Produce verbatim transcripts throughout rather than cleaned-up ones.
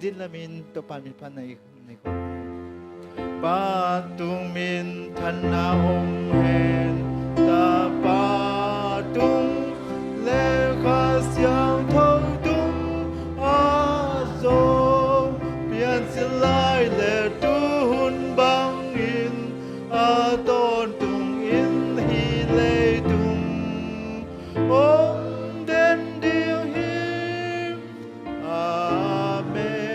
Din lamin Topa min phatna i nei khawm. Pa tung minthanna om hen, Tapa tung le Kha Siangtho tung a zong piansil lai le tuhun bangin a tawntung in hih leitung om den ding hi. Amen.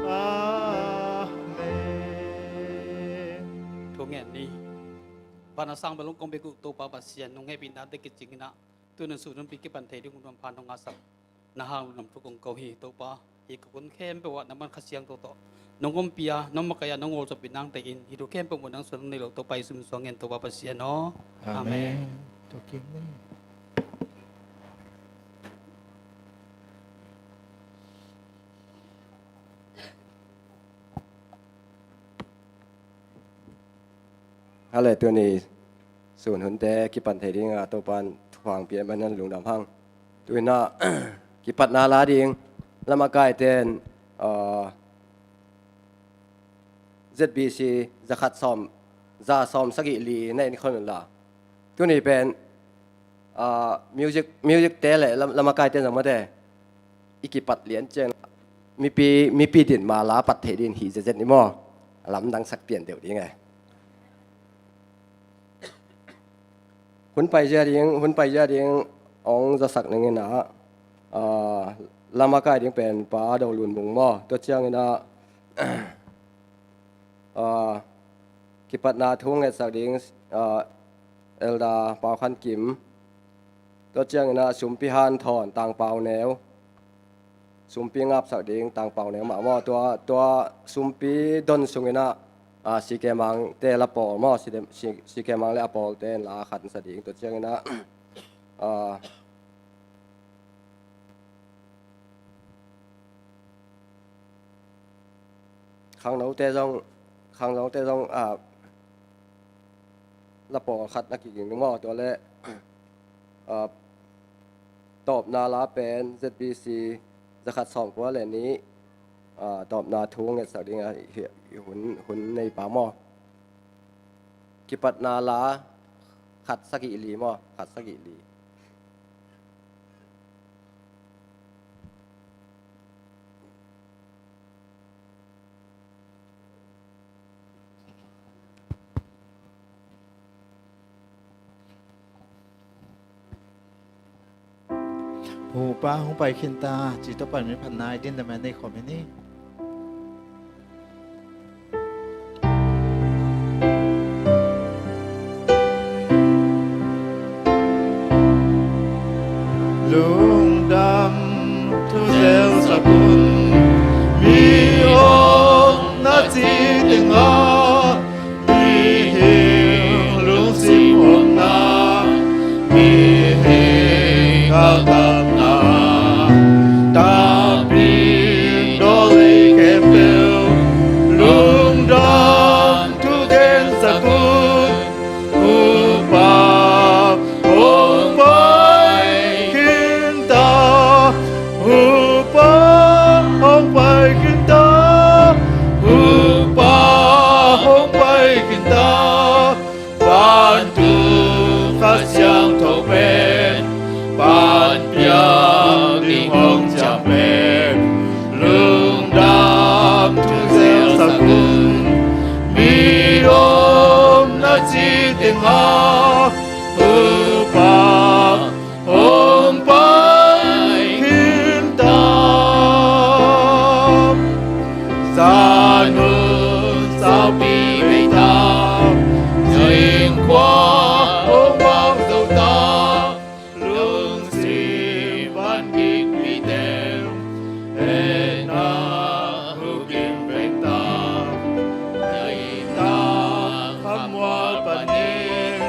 Amen. Thu ngen ni. Van a sang bel hong kong bek uh Topa Pasian, nong hehpihna te kicing in ah, tu-in a sun hun pi kipan thei ding hun pha nong ngahsak na hang lungdam thu kong ko hi. Topa, hih ka hun khempeuh ah nangman Kha Siangtho tawh nong ompih a, nong makaih a, nong ngolzop in nangte in hih thu khempeuh muh nang suan nei lo. Topa Jesu min suang ngen Topa Pasian aw. Amen. Amen. Tua kim ni. Hale, tuni sun hunte kipan thei ding a Topan thupha hong pia man, lungdam hang. Tu-in ah kipatna la ding lamakaite in, ah, Z B C zakhat sawm, za sawm sagih li na en khol un la. Tuni pen, ah, music, music te le lam-, lamakaite zong mate i kipat lian ciang mipi, mipi din ma la pat thei ding hi zezet ni maw. A lamdang sak pian deuh ding e. Hun paizia ding, hun paizia ding hong zasak ning in ah, ah, lamakai ding pen Pa Do Lun Mung maw. Tua ciangin ah, ah, kipatna thu ngetsak ding, ah, Elder Pau Khan Kim. Tua ciangin ah Sumpi Han Thawn, Tang Pau Neu. Sumpi ngapsak ding Tang Pau Neu mah maw. Tua, tua sumpi don sungin ah, ah, C K Mang te la pawl maw. C K, C K Mang le a pawlte in la khat sa ding. Tua ciangin ah, ah, khangnote zong, khangnote zong, ah, la pawlkhat na kiging ding maw. Tua le, ah, tawpna la pen Z B C zakhat sawmkua le nih, ah, tawpna thu ngetsak ding a, hi, hi hun, hun neipa maw. Kipatna la khat sagih li maw, khat sagih li. Hu Pa hong pai khin ta, ci tawh pan mi phat nai din lam a nei khawm hi ni. Lungdam thu zelsak un, mi om na ci tengah, mihing lungsim omna, mihing galkapna, takpi dawlei khempeuh, lungdam thu gensak un. Hu Pa hong pai khin ta, Hu Pa hong pai khin ta, Hu Pa hong pai khin ta. Vantung Kha Siangtho pen panpiak ding hong ciam pen, lungdam thu zelsak un. Mi om na ci tengah, Hu Pa hong pai khin ta. Zanun saupi bei ta, zingkhua hong vak zo ta, lungsim van gik mite, etna hukim veng ta, na inn ta khamual panin,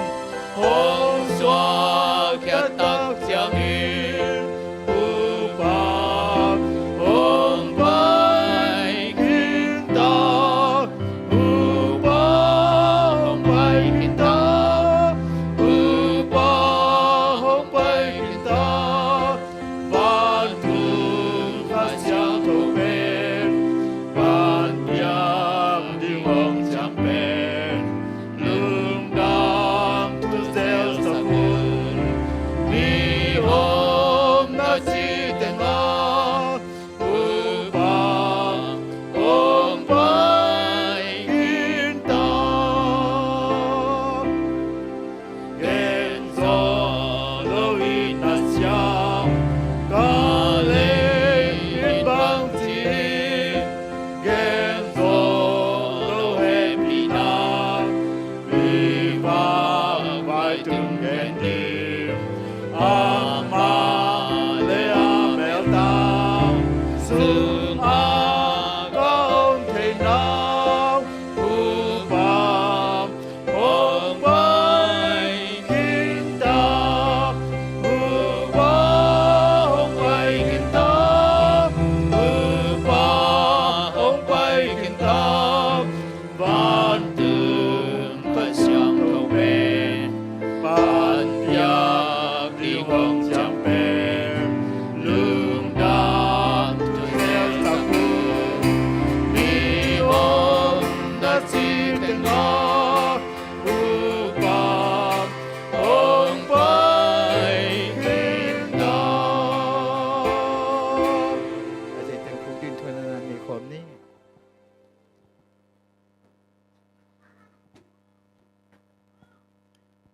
Amah le a meltang sungah ka om thei nang, Topa hong pai khin ta, Topa hong pai khin ta, Topa hong pai khin ta. Vantung Kha Siangtho pen panpiak ding hong ciam pen lungdam thu zel tak uh, mi om na ci tengah Topa hong pai khin ta. A zeiteng khuk din thuan a nan nei khawm ni.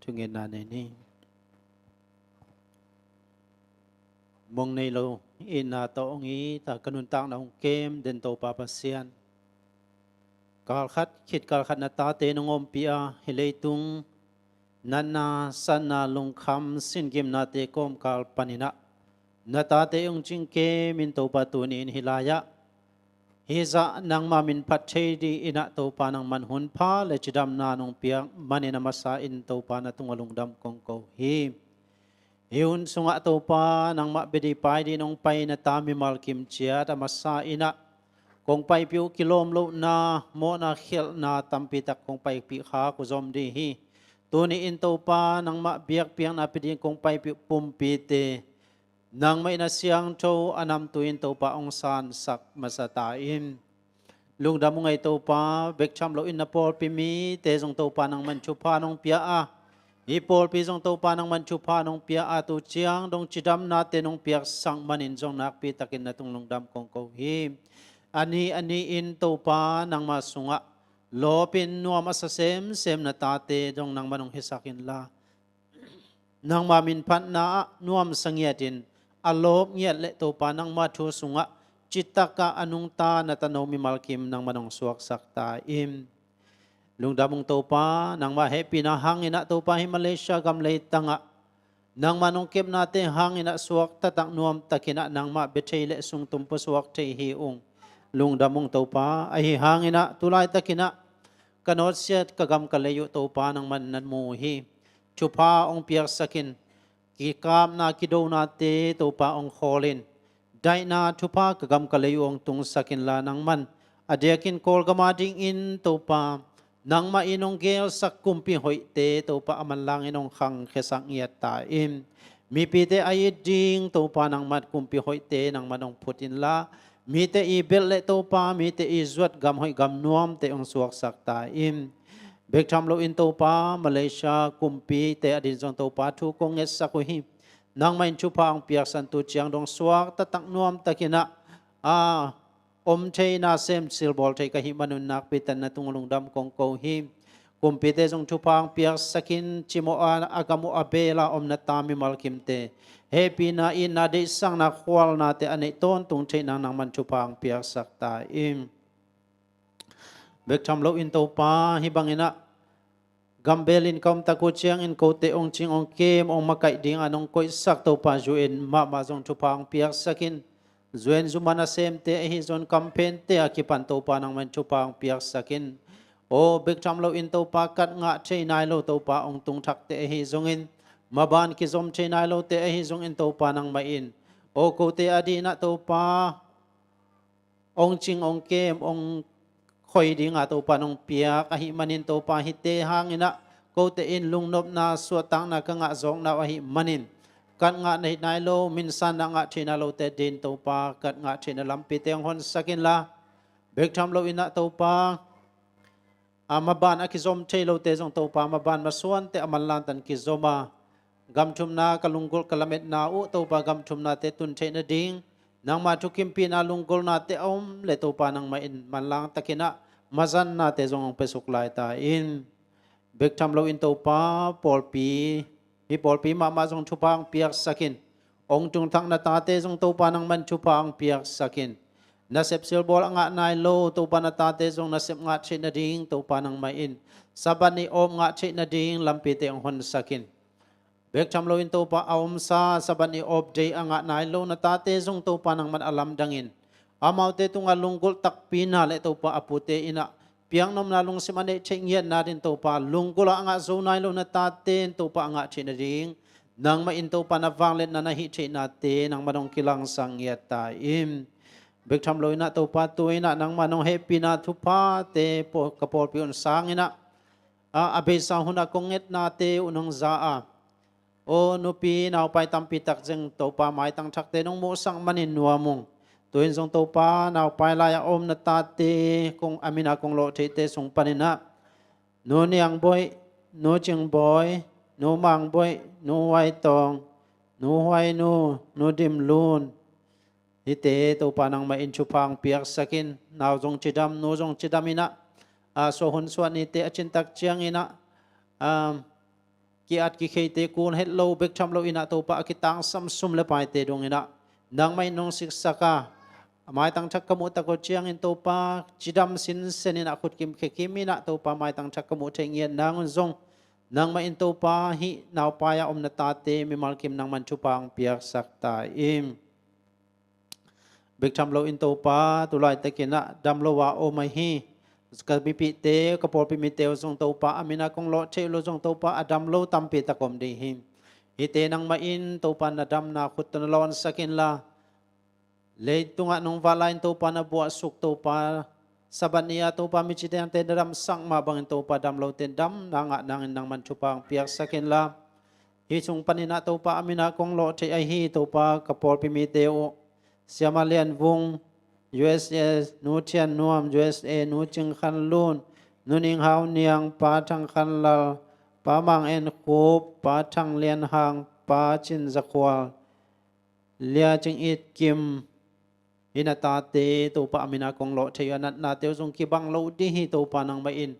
Thungetna nei ni. Mong nei lo itna tawh hong it a ka nuntakna hong kem den Topa Pasian, kalkhat khit kalkhat na tate nong ompih a, hih leitung natna satna lungkham singimnate kawmkal panin ah na tate hong cingkemin Topa tuni-in hih lai-ah hih zah nangmah min phat thei dingin ah Topa nangman hunpha le cidamna nong piak manin a masa in Topa na tungah lungdam kong ko hi. Hih hun sungah Topa nangmah bia ding pai dingin hong pai na ta mimal kim ciat a masa in ah kong paipih uh kilawm lohna, mawhna khialhna tampi tak kong paipih khak uh zom ding hi. Tuni-in Topa nangmah biakpiakna pia dingin kong paipih uh pumpite nangmah in a siangtho a namtui in Topa hong sansak masa ta in. Lungdam ung ei Topa, bek tham loin na pawlpi mite zong Topa nangman thupha nong pia a, hih pawlpi zong Topa nangman thupha nong pia a, tu ciang dong cidamnate nong piaksak manin zong nakpi takin na tung lungdam kong ko hi. A ni a ni-in Topa nangma sungah lawpin nuam a sa semsem na tate dong nangman hong hisak inla, nangma min phatna ah nuamsa ngiatin a lawp ngiat le Topa nangma thu sungah citak a a nungta na tano mimal kim nangman hong suaksak ta in. Lungdam ung Topa, nangma hehpihna hangin ah Topa hih Malaysia gam leitangah nangma nong kepnate hangin ah suak taktak nuam takin ah nangmah bia thei le sungtum pusuak thei hi ung. Lungdam ung Topa, ahi hangin ah tu laitakin ah ka nawtsiat ka gam ka lei uh Topa nangman na mu hi. Thupha hong piaksak in, kikapna kidonate Topa hong khawl in, daihna thupha ka gam ka lei uh hong tungsak inla nangman a diakin Kawlgam a dingin Topa nangmah in hong gelsak kumpi hoihte Topa a manlang in hong khangkhiasak ngiat ta in. Mipite a it ding Topa nangmah kumpi hoihte nangman hong phut inla, mite i belh le Topa mite i zuat gam hoih gam nuamte hong suaksak ta in. Bek tham loin Topa Malaysia kumpite adin zong Topa thu kong ngetsak uh hi. Nangmah in thupha hong piaksan tu ciang dong suak taktak nuam takin ah a om thei na sem silbawl thei ka hih manun nakpi takin na tung lungdam kong ko hi. Kumpite zong thupha hong piaksak in, cimawh a a gam uh a bel a om na ta mimal kimte hehpihna itna deihsakna khualnate a neih tawntung theih nang nangman thupha hong piaksak ta in. Bek tham loin Topa hih bangin ah gam bel in ka om tak uh ciangin kote hong cing hong kem hong makaih dingah nong koihsak Topa U N mahmah zong thupha hong piaksak in, U N zuman a semte ahi zongin kamphente a kipan Topa nangmah in thupha hong piaksak in. Aw bek tham loin Topa kat ngah thei nai lo Topa hong tungthakte ahi zongin, maban kizom thei nai lote ahi zongin Topa nangmah in aw kote adin ah Topa hong cing hong kem hong khoi dingah Topa nong piak ahih manin Topa hihte hangin ah kote in lungnopna suahtakna ka ngah zawkna uh ahih manin kat ngah thei nai lo, minsanna ngah thei nai lote adin Topa kat ngah theihna lampite hong honsak inla, bek tham loin ah Topa a maban a kizom thei lote zong Topa maban masuante a manlang tan kizom a, gam thumna ka lunggulh ka lametna uh Topa gam thumnate tun theih nading nangma thukimpihna lunggulhnate a om le Topa nangmah in manlang takin ah mazannate zong hong piasuk lai ta in. Bek tham loin Topa pawlpi, hih pawlpi mahmah zong thupha hong piaksak in, hong tungthak na tate zong Topa nangmah in thupha hong piaksak in. Nasep silbawl a ngah nai lo Topa na tate zong nasep ngah theih nading Topa nangmah in Sabbath ni awp ngah theih nading lampite hong honsak in. Bek tham loin Topa a omsa Sabbath ni off day a ngah nai lo na tate zong Topa nangman a lamdangin amaute tungah lunggulh takpi na le Topa a pute in ah piaknopna lungsim a neih theih ngiatna dingin Topa lunggulh a ngah zo nai lo na tate in Topa a ngah theih nading nangmah in Topa na vangliatna na hih theihnate nangmah dong kilangsak ngiat ta in. Bek tham loin ah Topa tu in ah nangmah nong hehpihna thuphate paw- ka pawlpi un sangin ah a, a beisa hunah kong ngetnate uh nong za a, aw nupi naupai tampi tak zeng Topa maitang thakte nong muhsak manin nuam ung. Tu-in zong Topa naupai lai-a om na tate kong a min a kong lawh theihte sung panin ah Nu Niang Boih, Nu Cing Bawi, Nu Mang Boih, Nu Huai Tawng, Nu Huai Nu, Nu Dim Lun, hihte Topa nangmah in thupha hong piaksak in. Nau zong cidam, nu zong cidam in ah, a, suah hun suah nite a cin tak ciangin ah, a, ki-at kikheite kul het lo, bek tham loin ah Topa a kitangsam sum le paite dongin ah nangmah in nong siksak a, a maitang thak ka muh tak uh ciangin Topa cidam sinsen in ah khut kim khe kim in ah Topa maitang thak ka muh theih ngiat nangun zong nangmah in Topa hih naupai a om na tate mimal kim nangmah in thupha hong piaksak ta in. Bek tham loin Topa tu laitakin ah dam lo a om ahi ka mipihte, ka pawlpi mite uh zong Topa a min a kong lawh theih uh lo zong Topa a dam lo tampi tak om ding hi. Hihte nangmah in Topa na damna khut tawh na lawnsak inla, leitungah nong vat lai-in Topa na buahsuk Topa, Sabbath ni-a Topa mi cidamte na damsak mah bangin Topa dam lote in damna ngah nangin nangmah in thupha hong piaksak inla, hih sung panin ah Topa a min a kong lawh theih ahi Topa ka pawlpi mite uh, Siama Lian Vung, U S A, Nu Thian Nuam, U S A, Nu Cing Khan Lun, Nu Ning Hau Niang, Pa Thang Khan Lal, Pa Mang En Khup, Pa Thang Lian Hang, Pa Cin Za Khual, Lia Cing It Kim, hih na tate Topa a min a kong lawh theih uh a natnate uh zong kibang lo ding hi. Topa nangmah in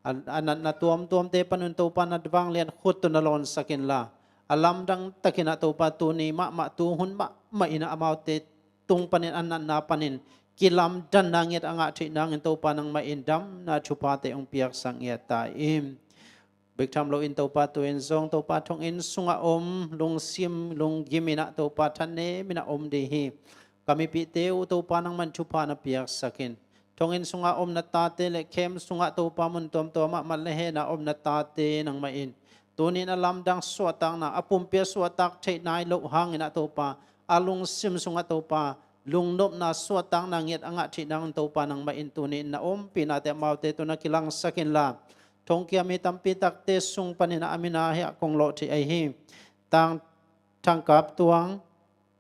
a, a natna tuamtuamte panun Topa na vangliat khut tawh na lawnsak inla, a lamdang takin ah Topa tuni mahmah, tuhun mahmah in ah amaute tung panin a natna panin kilamdanna ngiat a ngah theih nangin Topa nangmah in damna thuphate hong piaksak ngiat ta in. Bek tham loin Topa tu-in zong Topa thonginn sungah om lungsim lunggim in ah Topa thanem in ah om ding hi. Ka mipihte uh Topa nangmah in thupha na piaksak in. Thonginn sungah om na tate le camp sungah Topa mun tuamtuam ah mat le hehna om na tate nangmah in tuni in a lamdang suahtakna a pumpi a suahtak theih nai loh hangin ah Topa a lungsim sungah Topa lungnopna suahtakna ngiat a ngah theih nangin Topa nangmah in tuni in na ompihnate amaute tawh na kilangsak inla, thongkia mi tampi takte sung panin ah a min a hih a kong lawh theih ahi Tang Thang Kap Tuang,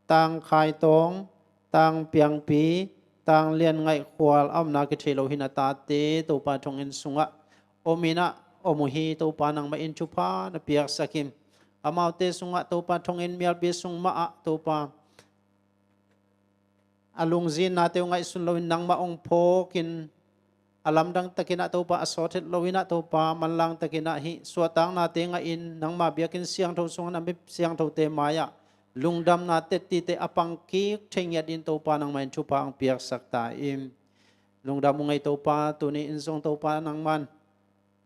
Tang Khai Tawng, Tang Piang Pi, Tang Lian Ngaih Khual a omna kithei lo hih na tate Topa thonginn sungah om in ah om uh hi. Topa nangmah in thupha na piaksak in. Amaute sungah Topa thonginn mialpi sung mah ah Topa a lungzinnate uh ngaihsun loin nangmah hong phawkin a lamdang takin ah Topa a sawt het loin ah Topa manlang takin ah hih suahtaknate ngahin nangma biakinn siangtho sungah na mi siangthote mai-ah lungdamna tettite a pang kik thei ngiat dingin Topa nangmah in thupha hong piaksak ta in. Lungdam ung ei Topa, tuni in zong Topa nangman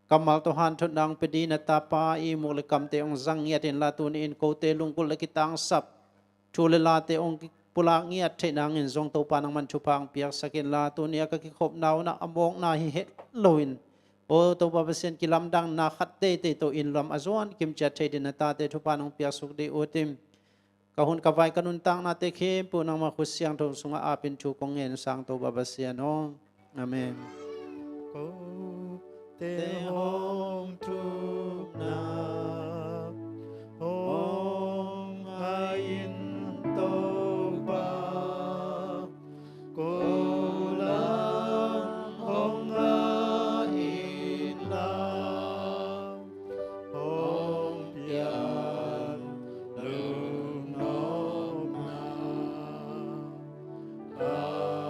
kammal tawh hanthotna hong pia dingin na tapa ihmuk le kamte hong zang ngiat inla, tuni in kote lunggulh le kitangsap thu le late hong pulak ngiat theih nangin zong Topa nangman thupha hong piaksak inla, tuni a ka kikhopna un ah a mawkna hi het loin, aw Topa Pasian, kilamdanna khat teitei tawh inn lam a zuan kim ciat thei dingin na tate thupha nong piaksuk dih ut in. Ka hun ka vai ka nuntaknate khempeuh nangma khut siangtho sungah apin thu kong ngen, Sangto Baba Sian aw. Amen. Kote hong thukna hong hai in Topa, ko lam hong ngah in la, hong pian lungnopna. Amen.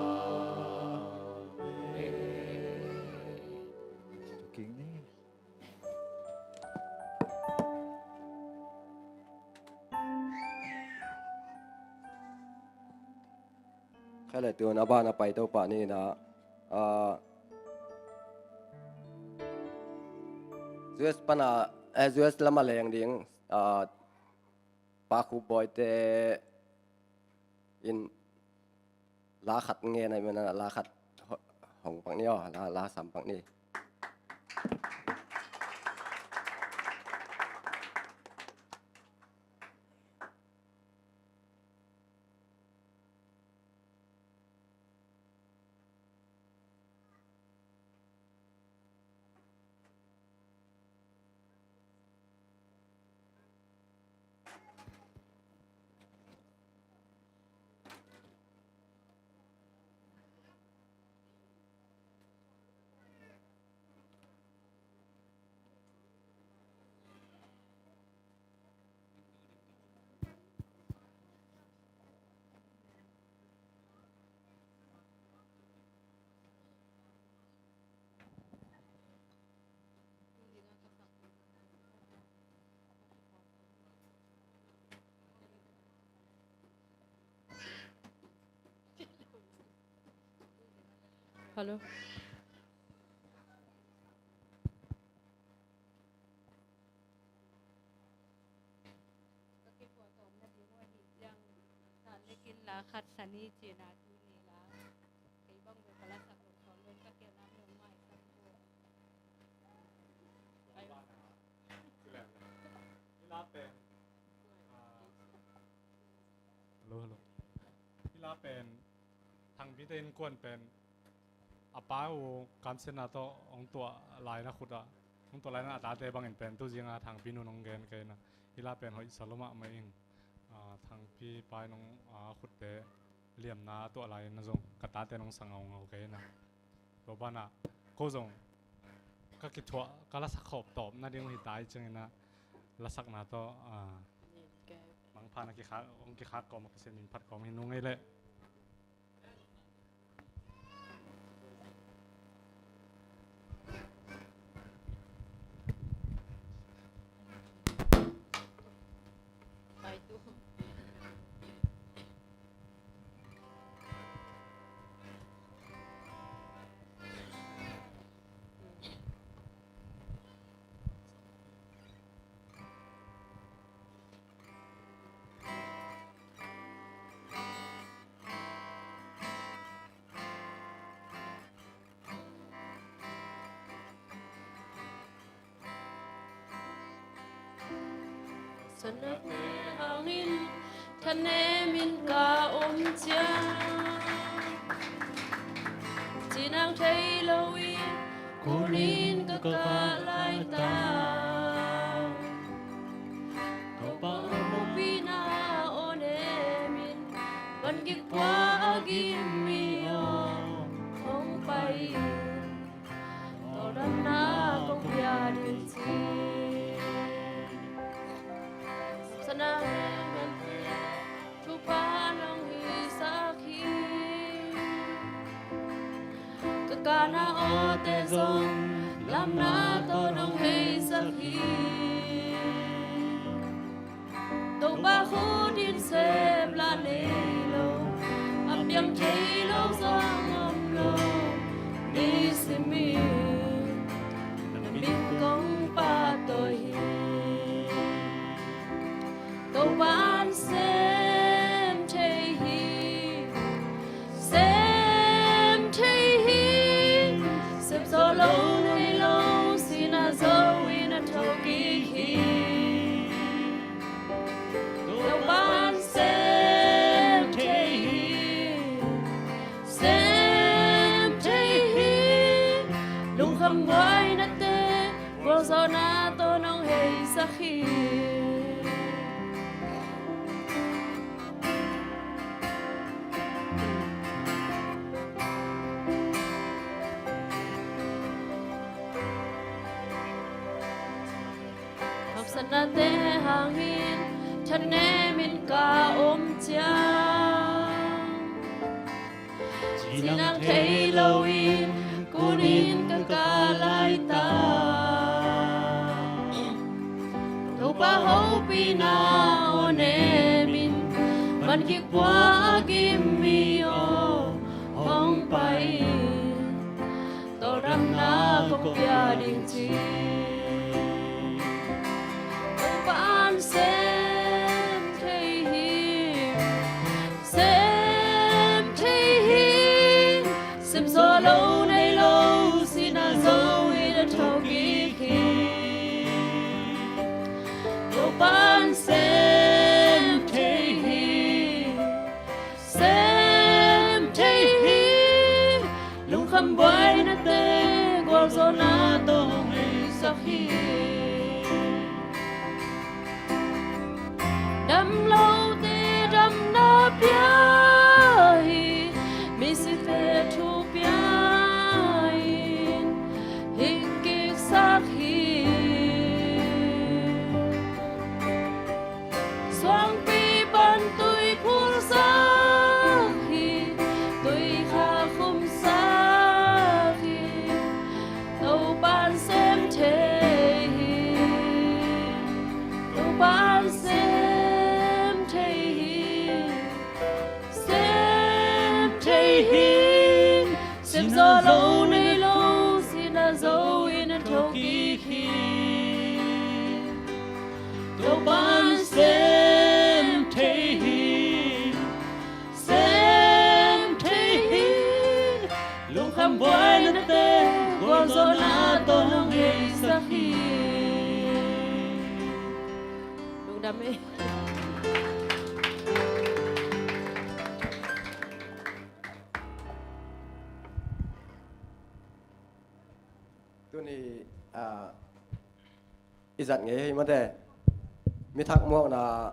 Khai le tun a ban a pai to pah ni na, ah, U S pana, eh, U S lama leng ding, ah, Pa Khup Bawi te in la khat ngen ahih manin la khat ho-, hong pak ni aw, la, la sam pak ni. Hello. Ka kiphuah tawm nading uh ahih ciang, zan le kin la khat sa ni ci-in ah tuni la kei bang bel ka lasak lo sawn lo in ka kiang ah nong maisak uh. Hih la pen, ah, hello, hello. Hih la pen Thangpi te innkuan pen a pa uh kamsiatna tawh hong tuah lai-in a khut ah, hong tuah lai-in a tate bangin pen tu zing a Thangpi nu'n hong gen kei-in ah, hih la pen hoih sa lua mahmah ing. Ah, Thangpi pa in hong, ah, khutte liamna a tuah lai-in ah zong ka tate in hong sa ngaungau kei-in ah. Tua banah ko zong ka kithuah, ka lasak khawm tawp nading uh hi ta ahih ciangin ah, lasakna tawh, ah, mangpha na kikhak, hong kikhak kawm a kisin min phat kawm hi nung ei leh. Sanate hangin thanemin ka om ciang, cinang thei lo in kunin ka kah laitak. Topa hopihna aw nemin, van kik pua a gim mi aw hong pai in, tawldamna kong pia ding ci. Sana mente thupha nong hisak hi. Ka kana awte zong lamna tawh nong heisak hi. Topa khut in sep la nei lo, a piang thei lo zong om lo. Nei simin na mit kong pahtawi hi. Topa'n sem thei hi, sem thei hi. Sem zo lo nei lo, sihna zo in a thokik hi. Topa'n sem thei hi, sem thei hi. Lungkham buainate gualzawhna tawh nong heisak hi. Haksatnate hangin thanemin ka om ciang, cinang thei lo in kunin ka kah laitak. Topa hopihna aw nemin, van kik pua a gim mi aw hong pai in, tawldamna kong pia ding ci. Topa'n sem Pan sem thei hi, sem thei hi. Lungkham buainate gualzawhna tawh hong heisak hi. Damlote damna pia hi, misite thu pia in hing kiksak hi. Suangpi pan tui phulsak hi, tui kha khumsak hi. Topan sem thei hi, Topan sem thei hi, sem thei hi. Sim zawh lo nei lo, sihna zo in a thokik hi. Topan sem thei hi, sem thei hi. Lungkham buainate gualzawhna tawh hong heisak hi. Lungdam ei. Tuni, ah, i zat ngei hi mate. Mi thak muakna,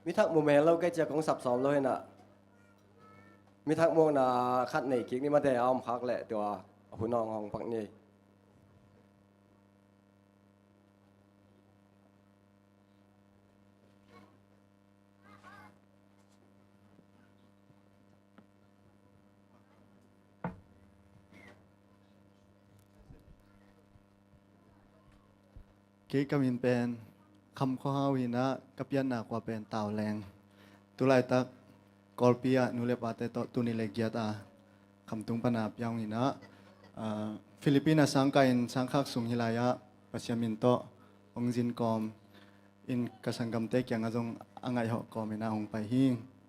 mi thak mu mel lo kei cia kong sap sawm lo hi na. Mi thak muakna khat nei kik ni mate, a om khak leh tua hun hong hong pak ni. Kei ka min pen Kham Khua Hau hi na, ka pianna khua pen Tau Leng. Tulaitak Kawlpi ah nu le pate tawh tuni le giat a Khamtung pana piang hi na, ah, Philippines a sangkah in sangkhak sung hi lai ah Pasian min tawh hong zin kawm in ka sanggamte kiangah zong a ngaihawh kawm in a hong pai hi.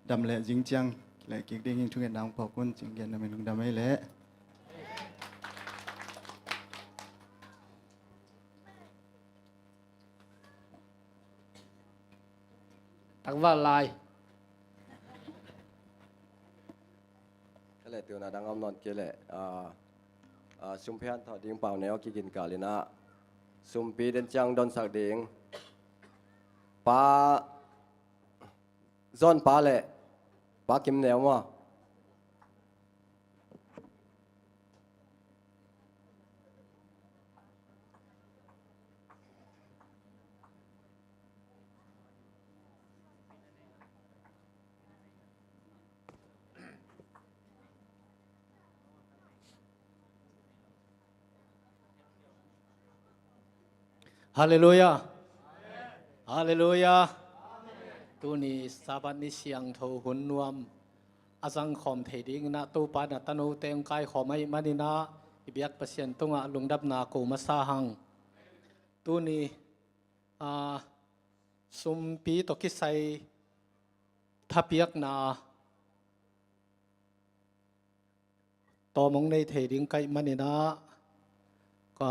Dam leh zing ciang leh kik ding hi. Thungetna hong phawk un. Cing gen na min hong dam ei leh. Takval lai. Ka leh tuna dang om nawn kei leh, ah, ah, sumpi hanthawh ding pau neu kikin kal in a, sumpi den ciang donsak ding Pa John pa leh Pa Kim neu maw? Halleluiah. Halleluiah. Tuni Sabbath ni siangtho hun nuam a zangkhawm thei dingin a Topa in a tanote hong kaikhawm ahih manin a i biak Pasian tungah lungdamna ko masa hang. Tuni, ah, sumpi tawh kisai thapiakna tawm hong nei thei ding ka hih manin a, ka,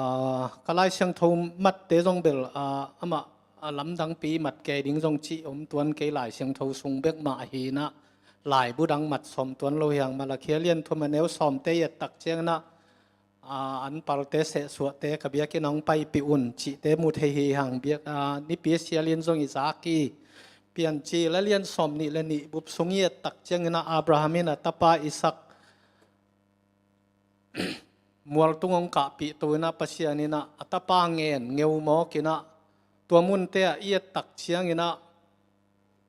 ka Lai Siangtho matte zong bel, a, amah, a, lamdangpi mat kei ding zong cih om tuan kei, Lai Siangtho sung bek mah hi na, laibu dang mat sawm tuan lo hi hang. Malakhia lian thum a neu sawmte i et tak ciangin a, a, an palte sehsuahte ka biakinn ah hong paipih un cihte mu thei hi hang. Biak, a, Nipi a sial in zong i zak hi. Piancil a lian sawm nih le nih bup sung i et tak ciangin a Abraham in a tapa Isak mualtung hong kahpih to in a Pasian in a, a tapa ngen ngeu mawk in a, tua munte ah i et tak ciangin a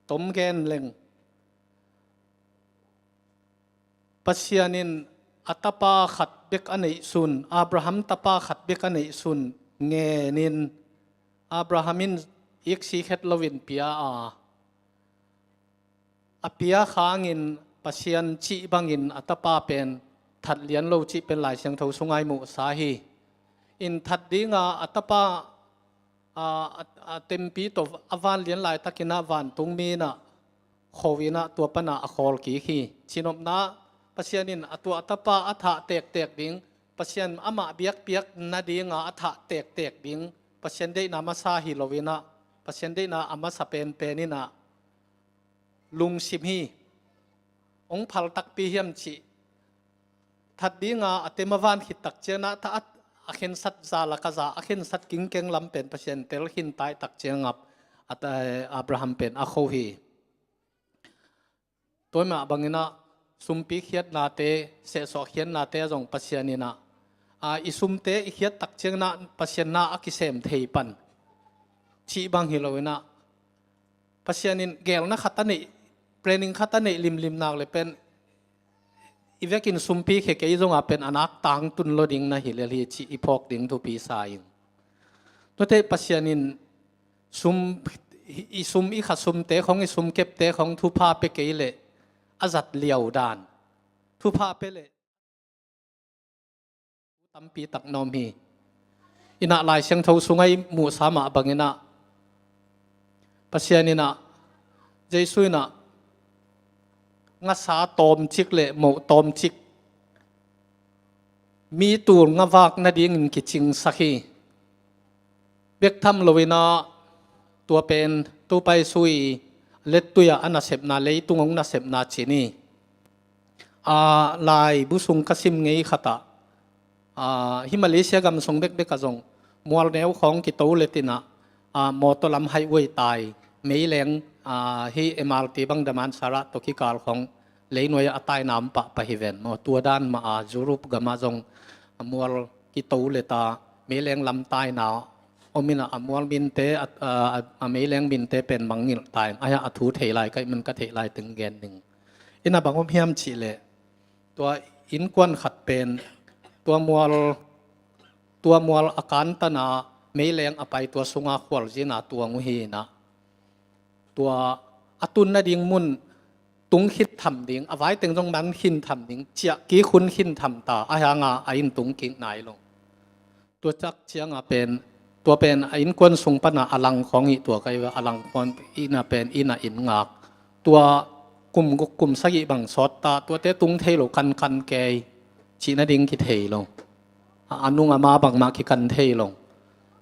tom gen leng Pasian in a tapa khat bek a neihsun, Abraham tapa khat bek a neihsun ngenin Abraham in iksi khet loin pia a, a pia khangin Pasian cih bangin a tapa pen that lian lo cih pen Lai Siangtho sungah i muhsa hi. In that dinga a tapa, a, a, a tempi tawh a van lian laitakin a vantungmi in a kho in a tua pana a khawl kik hi. Cinopna Pasian in a tua a tapa a thah tektek ding, Pasian amah biakpiak nadinga a thah tektek ding Pasian deihna masa hi loin a Pasian deihna a masa penpen inah lungsim hi. Hong phal takpi hiam cih that dinga a tem a van khit tak ciangah tha a, a khensat za lak a za, a khensat kingkeng lam pen Pasian tel khin tai tak ciangah a, a, Abraham pen a kho hi. Tua mah banginah sumpi khiatnate, sehsawh khiatnate a zong Pasian inah, a, i sumte i khiat tak cianginah Pasian na a kisem thei pan cih bang hi loinah, Pasian in gelna khat a neih, planning khat a neih limlim nak le pen i vekin sumpi khia kei zongah pen a nak tangtun lo ding na hi lel hi cih i phawk ding thupi sa in. Tuate Pasian in sum, i sum i kha sumte khong, i sum kepte khong thupha pia kei leh a zat liau dan, thupha pia leh tampi tak na om hi. Inah Lai Siangtho sungah i muhsa mah banginah Pasian inah, Jesu inah ngasa tawmcik le moh tawmcik, mi tul ngavak nadingin kicingsak hi. Bek tham loinah tua pen Topa Jesu i lettui-ah a nasepna, leitung hong nasepna cin hi. A, laibu sung ka sim ngei khatah, a, hi Malaysia gam sung bekbek ah zong mual neu khawng kito le tinah, a, mawtaw lam highway tai, meileng, a, hi M R T bang Damansara tawh kikal khawng leinuai a taina om pahpah hi ven maw. Tua dan mah a Europe gamah zong a mual kito le ta meileng lam taina om inah a mual minte, a, a, a, a meileng minte pen mangngilh tai. Ahi a thu thei lai ka hih man ka theih lai teng gen ding. Inah bang om hiam cih leh tua innkuan khat pen tua mual, tua mual a kantana meileng a pai tua sunga khualzina tuang uh hi inah, tua a tun nading mun tung khin tham ding, a vaiteng zong man khin tham ding, ciah kik hun khin tham ta, ahi hanga a inn tung kik nai lo. Tua tak cianga pen, tua pen a innkuan sung pana a lang khawng hi tua ka hi a, a lang khawng inah pen inah inn ngak. Tua kum guk kum sagih bang sawt ta, tuate tung thei lo, kankan kei cih nading kithei lo. A, a nung a ma bangmah kikan thei lo.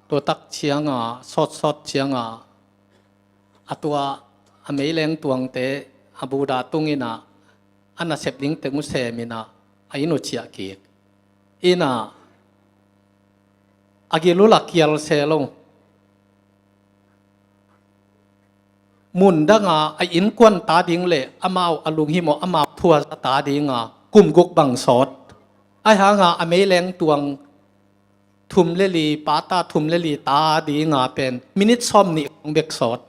Tua tak cianga, sawtsawt cianga, a tua a meileng tuangte a buda tung inah a nasep ding teng uh sem inah a inn uh ciah kik. Inah a gil uh la kial se lo. Mun danga a innkuan ta ding le amau a lunghimawh, amau thuaza ta dinga kum guk bang sawt. Ahi hanga a meileng tuang thum le li, pata thum le li ta dinga pen minit sawm nih khawng bek sawt.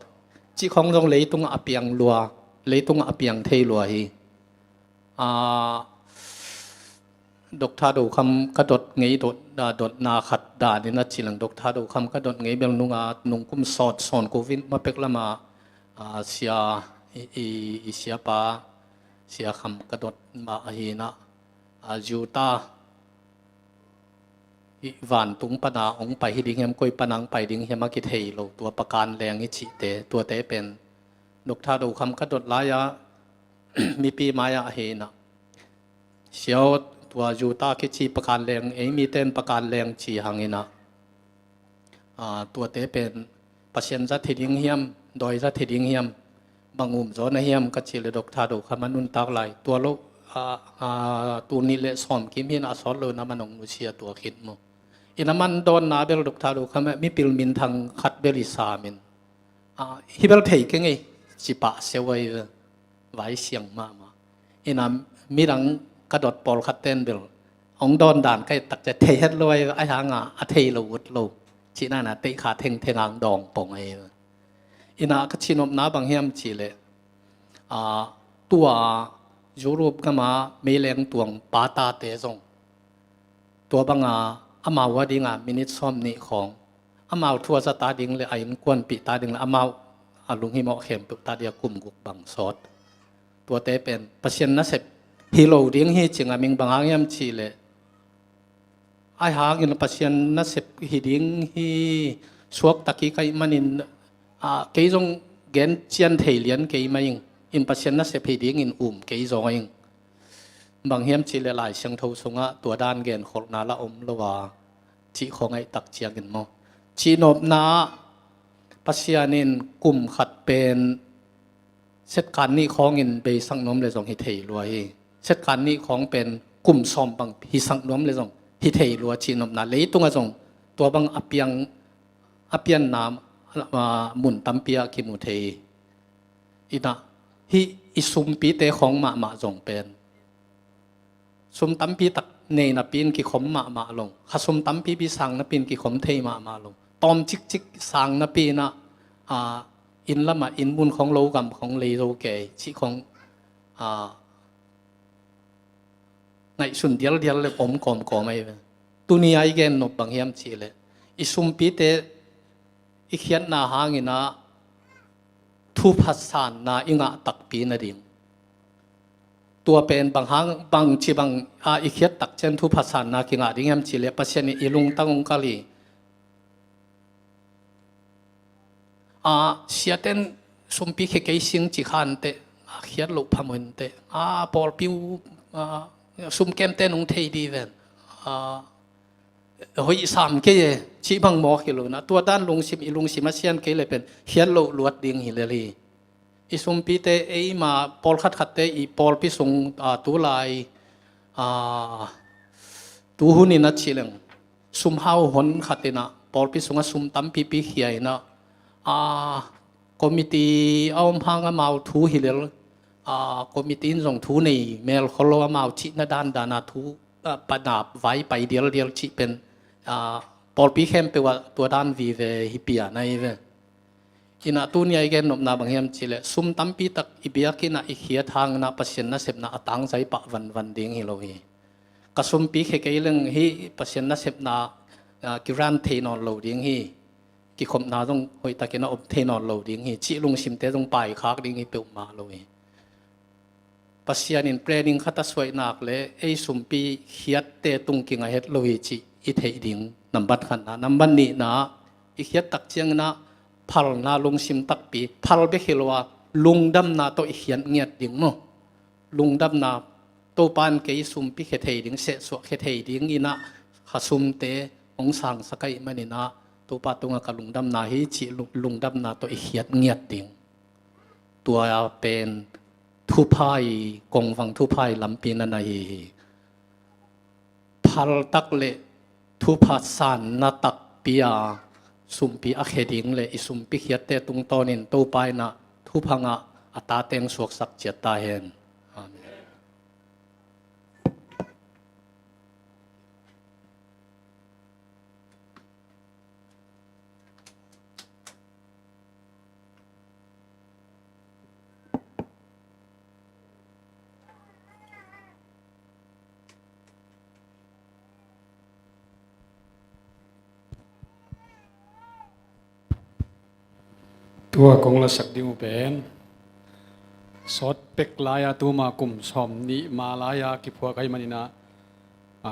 Cih khawng zong leitungah a piang lua, leitungah a piang thei lua hi. A, Doctor Do Kham ka dot ngei dot, a, dotna khat danin a ci leng, Doctor Do Kham ka dot ngei bel nunga nungkum sawt sawn covid ma pek lama, a, sia, i, i, i siapa, Sia Kham ka dot mah ahi inah, a, Juta i vantung pana hong pai hi ding hiam, koi pana hong pai ding hiam a kithei lo, tua pakan leng i cihte, tuate pen Doctor Do Kham ka dot lai-a mipi mai-ah ahi inah, Siau, tua Juta kici pakan leng, ei miten pakan leng ci hang inah, a, tuate pen Pasian zat hi ding hiam, dawi zat hi ding hiam, bang um zaw na hiam ka cih le Doctor Do Kham a nuntak lai. Tua lo, a, a, tul nih le sawm kim hi inah a sawt lo inah man hong nusia tua khit maw. Inah man dawnna bel Doctor Do Kham ah mipil minthang khat bel i sam in, a, hi bel thei keng ei, ci pah seu ahi ve. Vai siang mahmah. Inah midang ka dot pawlkhat ten bel hong dawn dan ka et tak ciang thei het lo ahi ve, ahi hanga a thei lo ut lo cihna inah teikha thengtheng ang dawng pong ahi ve. Inah ka cihnopna bang hiam cih leh, a, tua Europe gama meileng tuang patate zong tua banga amau a dinga minit sawm nih khawng, amau thuaza ta ding le a innkuanpih ta ding le amau a lunghimawh khempeuh ta dinga kum guk bang sawt. Tuate pen Pasian nasep hi lo ding hi ci ngam ing, bang hang hiam cih leh, ahi hangin Pasian nasep hi ding hi suakta kik ahih manin, a, kei zong gen cian thei lian kei mah ing, in Pasian nasep hi dingin um kei zaw ing. Bang hiam cih leh Lai Siangtho sungah tua dan genkholhna la om lo a, cih khawng ahih tak ciangin maw. Cihnopna ah Pasian in kum khat pen setkan nih khawngin beisak nuam le zong hi thei lua hi. Setkan nih khawng pen kum sawm bang hisak nuam le zong hi thei lua cih nopna, leitungah zong tua bang a piang, a pianna, ah, mun tampi ah kimu thei hi. Inah hih i sumpite khawng mahmah zong pen sum tampi tak nei napi in kikhom mahmah lo. Kha sum tampipi sang napi in kikhom thei mahmah lo. Tawm cikcik sang napi inah, ah, inn lamah inn mun khawng, lo gam khawng, lei zo kei cih khawng, ah, ngaihsun dialdial le om kawmkawm ahi ve. Tuni a i gen nop bang hiam cihleh, i sumpite i khiatna hangin ah thupha sanna i ngah takpi nading. Tua pen bang hang, bangci bang a i khiat tak ciang thupha sanna kingah ding hiam cihleh, Pasian in i lungtang hong kal hi. A, siaten sumpi khia kei sing ci kha inteh, a, khiat loh phamawh inteh. A, pawlpi uh, a, sum kemten hong thei dih ven. A, hoih sam kei e, cih bang mawk hi lo inah, tua dan lungsim, i lungsim a sian kei le pen khiat loh luat ding hi lel hi. I sumpite, eima pawlkhat khatte i pawlpi sung, a, tulai, a, tuhun inah ci leng, sum hau hon khat inah pawlpi sungah sum tampipi khia inah, a, committee a om hang amau thu hi lel, a, committee in zong thu nei melkhol lo, amau cihna dandana thu, a, pana vai pai dialdial cih pen, a, pawlpi khempeuh ah tua dan vive hi pian ahi ve. Inah tuni a i gen nopna bang hiam cihleh, sum tampi tak i biakinn ah i khiat hangin ah Pasian nasepna a tangzai pah vanvan ding hi lo hi. Ka sumpi khia kei leng hih Pasian nasepna, ah, kiran thei nawn lo ding hi. Kikhopna zong hoihtakin a om thei nawn lo ding hi, cih lungsimte zong paikhak ding hi peuhmah lo hi. Pasian in planning khat a suaih nak le ei sumpi khiatte tung kingah het lo hi cih i theih ding nambat khatna. Nambat nihna, i khiat tak ciangin ah phalna lungsim takpi, phal bek hi lo a lungdamna tawh i khiat ngiat ding maw. Lungdamna, Topa in kei sumpi khia thei ding, sehsuah khia thei ding inah kha sumte hong sangsak ahih manin ah Topa tungah ka lungdamna hi cih lu-, lungdamna tawh i khiat ngiat ding. Tua pen thupha i, kongvang thupha i lampi na na hi hi. Phal tak le thupha sanna takpi a sumpi a khia ding le i sumpi khiatte tungtawnin Topa inah thupha ngah a tate hong suaksak ciat ta hen. Amen. Tua kong lasak ding uh pen sawt pek lai-a tuma kum sawm nih ma lai-a kiphuak ahih manin ah, a,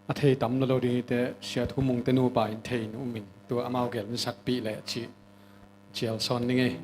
a thei tam lo lo ding hi teh, Sia Thu Mung te nupa in thei in um in, tua amau gel in sakpih leh cih cial sawn ning ei.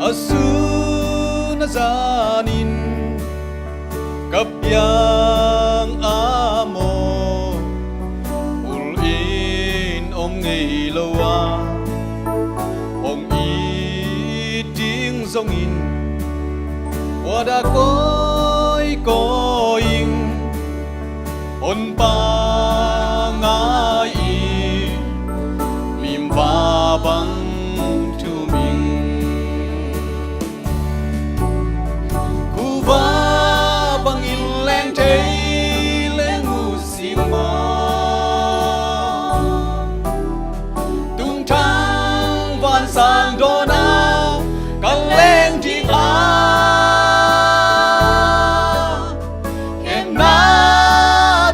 A sun a zanin ka piang a maw, ul in om ngei lo a, hong it ding zongin, ua dah kawikawi ing, honpa ngai i, mimva bang thum ing. Khuva bangin leng thei leng uh si maw? Tungthang vansang dawnah ka leng ding a, khemna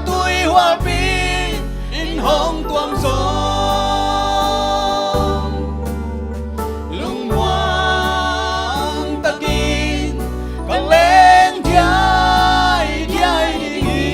tuihualpi in hong tuam zong, lungmuang takin ka leng diaidiai ding hi.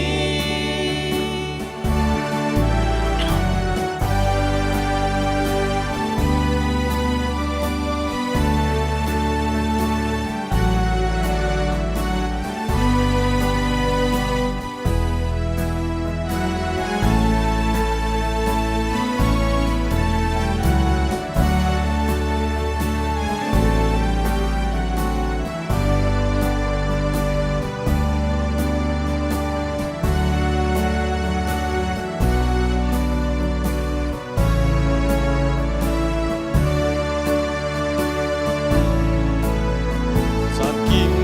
Zatkim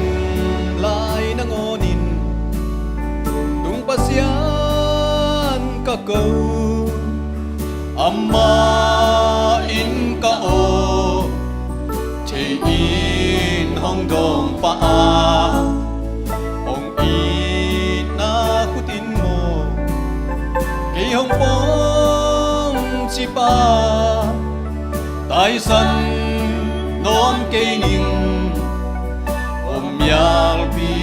lai nangawnin tung Pasian ka ko, amah in ka aw thei in hong dawng pah a, hong itna khut in maw kei hong pawngcip a, taisan nuam kei ning, om mialpi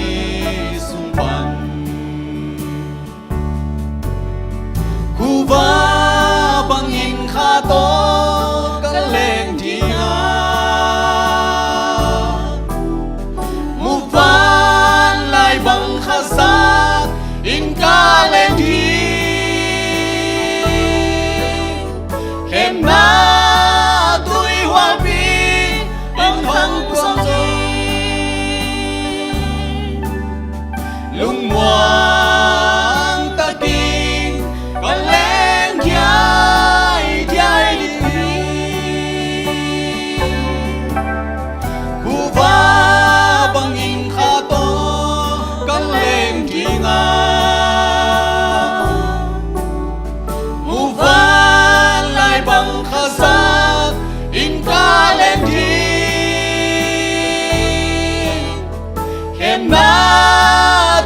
sung pan. Khuva bangin kha tawh ka leng ding a, muvanlai bang khasak in ka leng ding. Khemna tuihualpi in hong tuam zong, lungmuang takin ka leng diaidiai ding hi. Khuva bangin kha tawh ka leng ding a, muvanlai bang khasak in ka leng ding. Khemna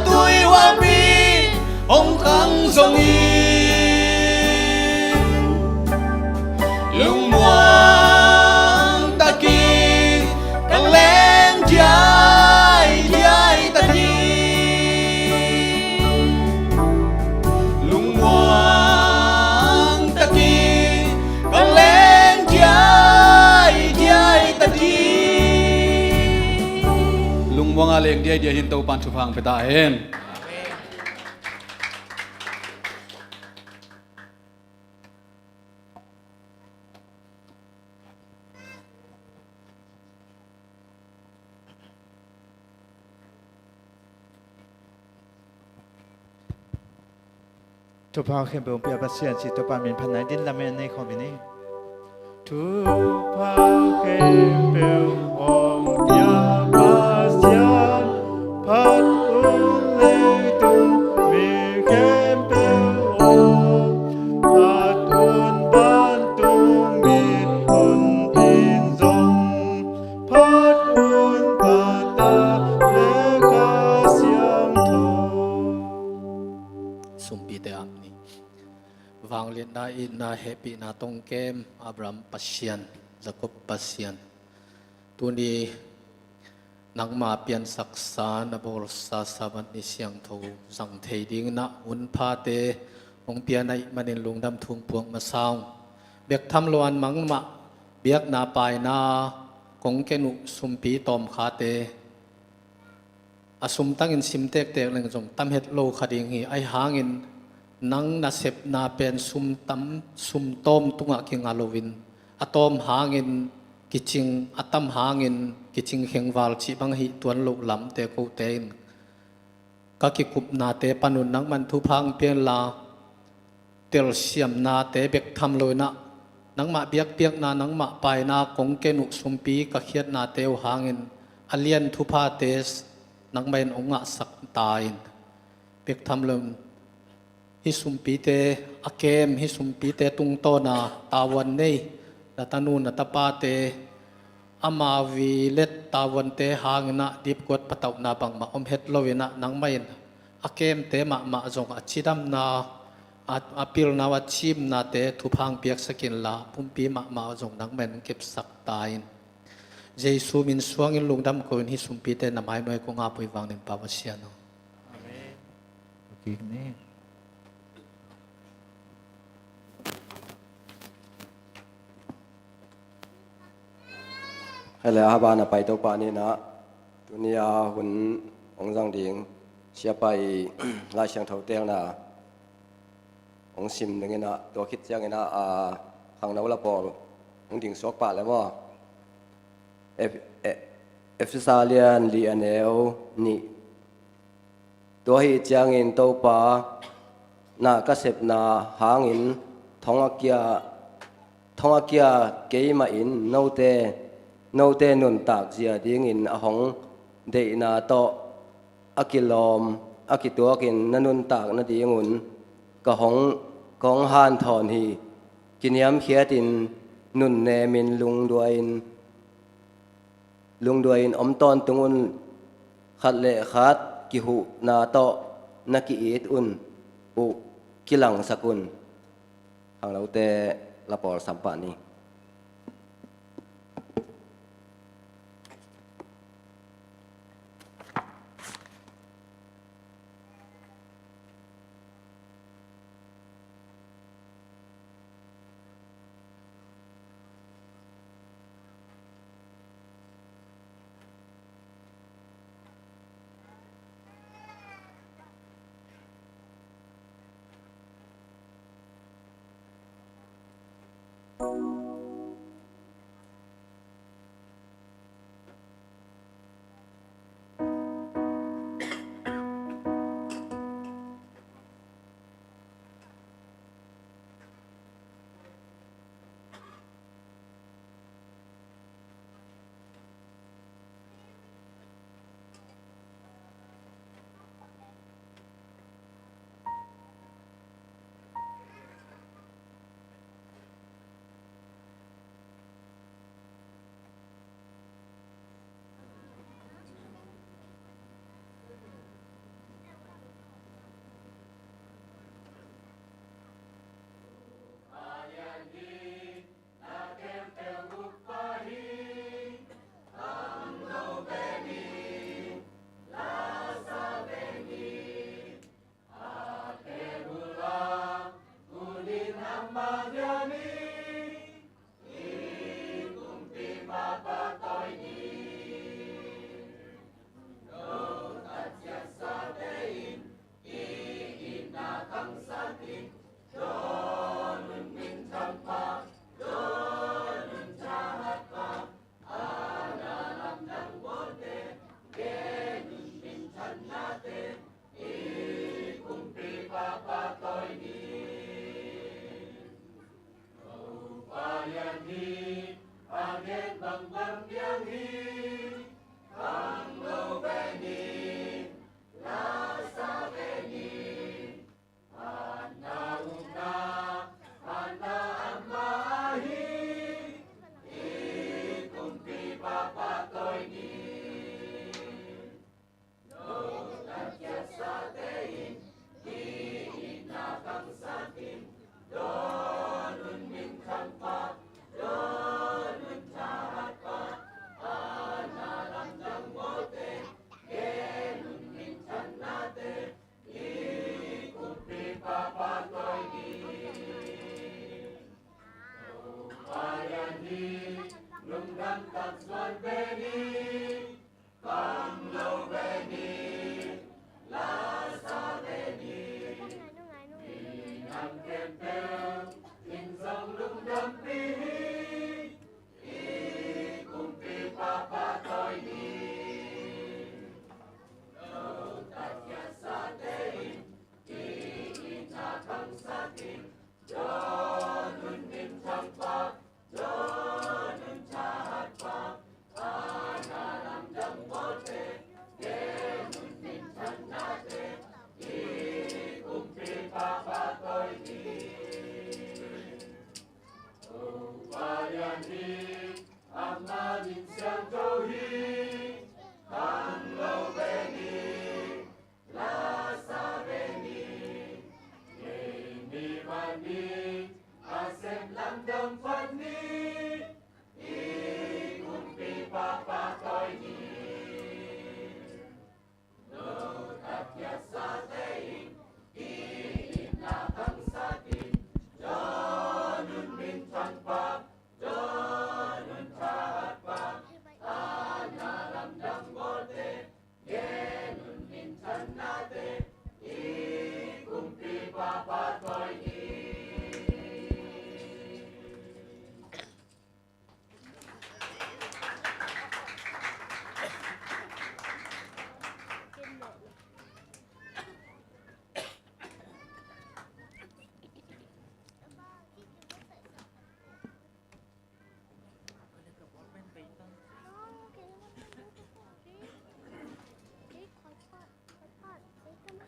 tuihualpi hong khang zongin, lungmuang takin ka leng diaidiai ta ding. Lungmuang takin ka leng diaidiai ta ding. Lungmuang a leng diaidiai hi in, Topa'n thupha hong pia ta hen. Thupha khempeuh hong pia Pasian ci Topa min phat nai ding, lamen nei khawm hi ni. Thupha khempeuh hong pia Pasian, phat un leitung mi khempeuh aw, phat un vantung mit hun in zong, phat un Pa, Ta leh Kha Siangtho. Sumpite amen. Vangliatna, itna, hehpihna tawh hong kem Abraham Pasian, Jakob Pasian, tuni nangma piansaksa, na bawlsa Sabbath ni siangtho zang thei dingin ah hun phate hong pia na hih manin lungdam thu hong puak masa ung. Bek tham lo-in nangmah biakna paina kong ken uh sumpi tawmkhate a sumtangin sim tektek leng zong tam het lo kha ding hi. Ahi hangin nang nasepna pen sum tam, sum tawm tungah kinga loin a tawm hangin kicing, a tam hangin kicing khengval cih bang hi tuan loh lamte kote in ka kikupnate panun nangman thupha hong pia inla, telsiamnate bek tham loinah nangmah biakpiakna, nangmah paina kong ken uh sumpi ka khiatnate uh hangin a lian thuphate nangmah in hong ngahsak ta in. Bek tham loin hih sumpite a kem, hih sumpite tungtawna tavuan nei na tanu na tapate ama vilet tavuante hanginah dipkuat patauhna bangmah om het loinah nangmah in a kemte mahmah zong a cidamna, a, a pilna uh a cimnate thupha hong piaksak inla pumpi mahmah zong nangmah in kepsak ta in. Jesu min suangin lungdam ko in hih sumpite na mainuai kong apui vang ning pau a sian aw. Amen. Hele a haba na pai Topa ninah tuni a hun hong zang ding siapa i Lai Siangtho telna hong sim dinginah tua khit cianginah a khangno la pawl hong ding suak pah le maw? Ef-, e-, Efesa lian li a neu nih. Tua hi ciangin Topa na ka sepna hangin thong a kia, thong a kia keimah in note, note nuntak zia dingin a hong deihna tawh a kilawm a kituakin na nuntak nadingun ka hong, ka hong hanthawn hi. Kiniamkhiatin nunnemin lungduain lungduain om tawntung un. Khat le khat kihuhna tawh na ki-it un uh kilangsak un. Khangnote la pawl sampah ni.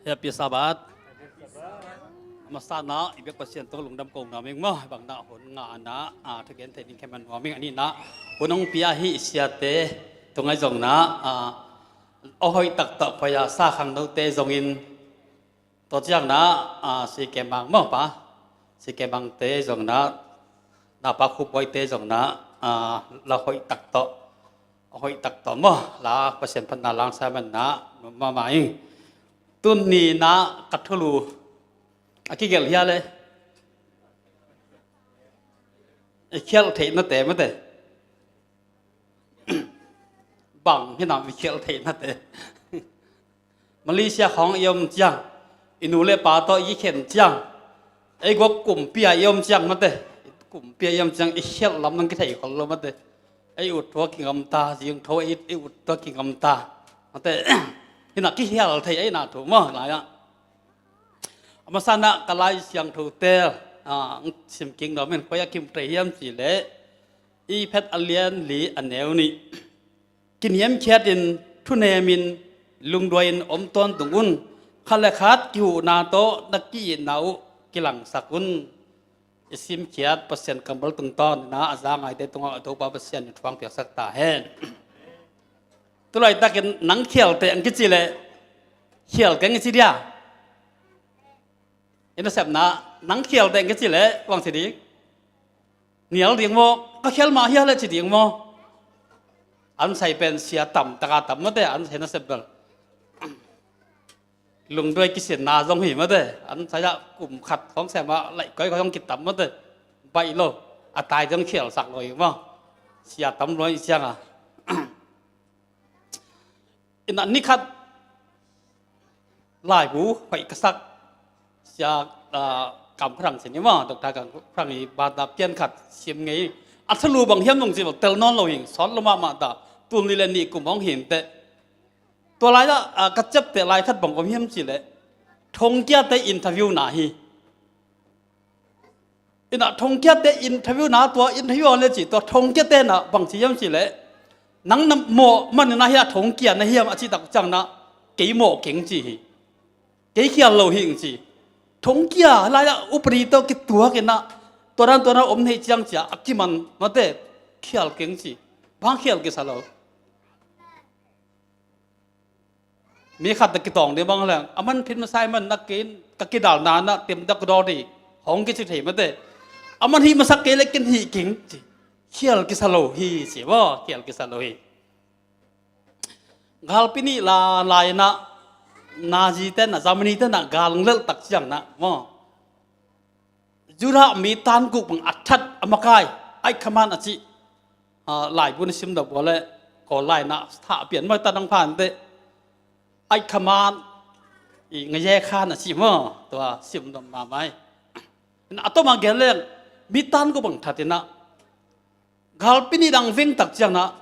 Happy Sabbath. A masa na i biak Pasian tawh lungdam ko nuam ing maw. Bang na hun nga na a thugen thei ding kheman nuam ing. A ni na hun hong pia hi siate tung ai zong na a hoih tak tawh phoya sa khangnote zongin, tua ciang na a si kemang maw pa, si kemangte zong na na pa khupboite zong na a la hoih tak tawh, hoih tak tawh maw, la Pasian phatna lang sa man na mama ing. Tun ni na ka thulu a kigelh hia le i khialh theih nate mate. Bang hinam i khialh theih nate. Malaysia khawng i om ciang, i nu le pa tawh i khen ciang, ei guak kumpi a i om ciang mate, kumpi a i om ciang i khialh lam nang kithei khol lo mate. Ei ut thua kingam ta, zing tho ei, ei ut thua kingam ta mate. Hinah kikhial thei ei na thu maw lai ah. A masa na ka Lai Siangtho tel a sim kik nuam in koi a kim thei hiam ci leh i phet a lian li a neu nih. Kiniamkhiatin thunemin lungduain om tawntung un. Khat le khat kihuhna tawh na ki-itna uh kilangsak un. I simkhiat Pasian kammal tungtawn na a za ngaite tungah a Topa Pasian in thuang piaksak ta hen. Tulaitakin nang khialte ang kici leh khial keng i ci dia. I nasepna nang khialte ang kici leh kuang ci ding. Nial ding maw, ka khial mah hia le ci ding maw. An sai pen sia tam taka tam mate, an sai nasep bel. Lungduai kisinna zong hi mate, an sai ah kum khat khawng sem ah laih koi khawng kitam mate. Baih lo, a tai zong khialsak lo hi maw. Sia tam lo hi ciang a. Ina ni khat laibu hoih ka sak sia, ah, Kam Kha Thang sin i maw, Doctor Kam Kha Thang i bata pian khat sim ngei. A thalu bang hiam nung ci bang tel nawn lo hing, sawt lo mahmah ta, tul nih le nih kum hong him teh. Tua lai ah, ah, ka ciapteh lai khat bang om hiam ci leh thongkiate interview na hi. Ina thongkiate interview na, tua interview a le ci, tua thongkiate na bang ci hiam ci leh nang na mawh man ina hi a thongkia na hiam a ci tak ciang na kei mawh keng ci hi. Kei khial lo hi ing ci. Thongkia lai ah upadi tawh kituak ina tua dan tua dan om nei ciang cia a kiman mate khial keng ci. Bang khial kisa lo. Mi khat na kitawng ding bang leng a man phin masa i man na kin ka kidalna na tim dak daw ding hong kici thei mate. A man hih masak kei le kin hih king ci. Khial kisa lo hi ci maw, khial kisa lo hi. Galpi nih la lai na Nazi te na Germany te na gal lelh tak ciang na maw. Judah mi tan guk bang a that a makai, Eichmann a ci. ah, laibu na sim dawh bua le, Kawl lai na tha pian mai ta dang phan te. Ai khaman i ngaye khan a si maw, tua sim dawh ma mai. Na a tawm a gen leng, mi tan ko bang that ina, galpi nih dang veng tak ciang na,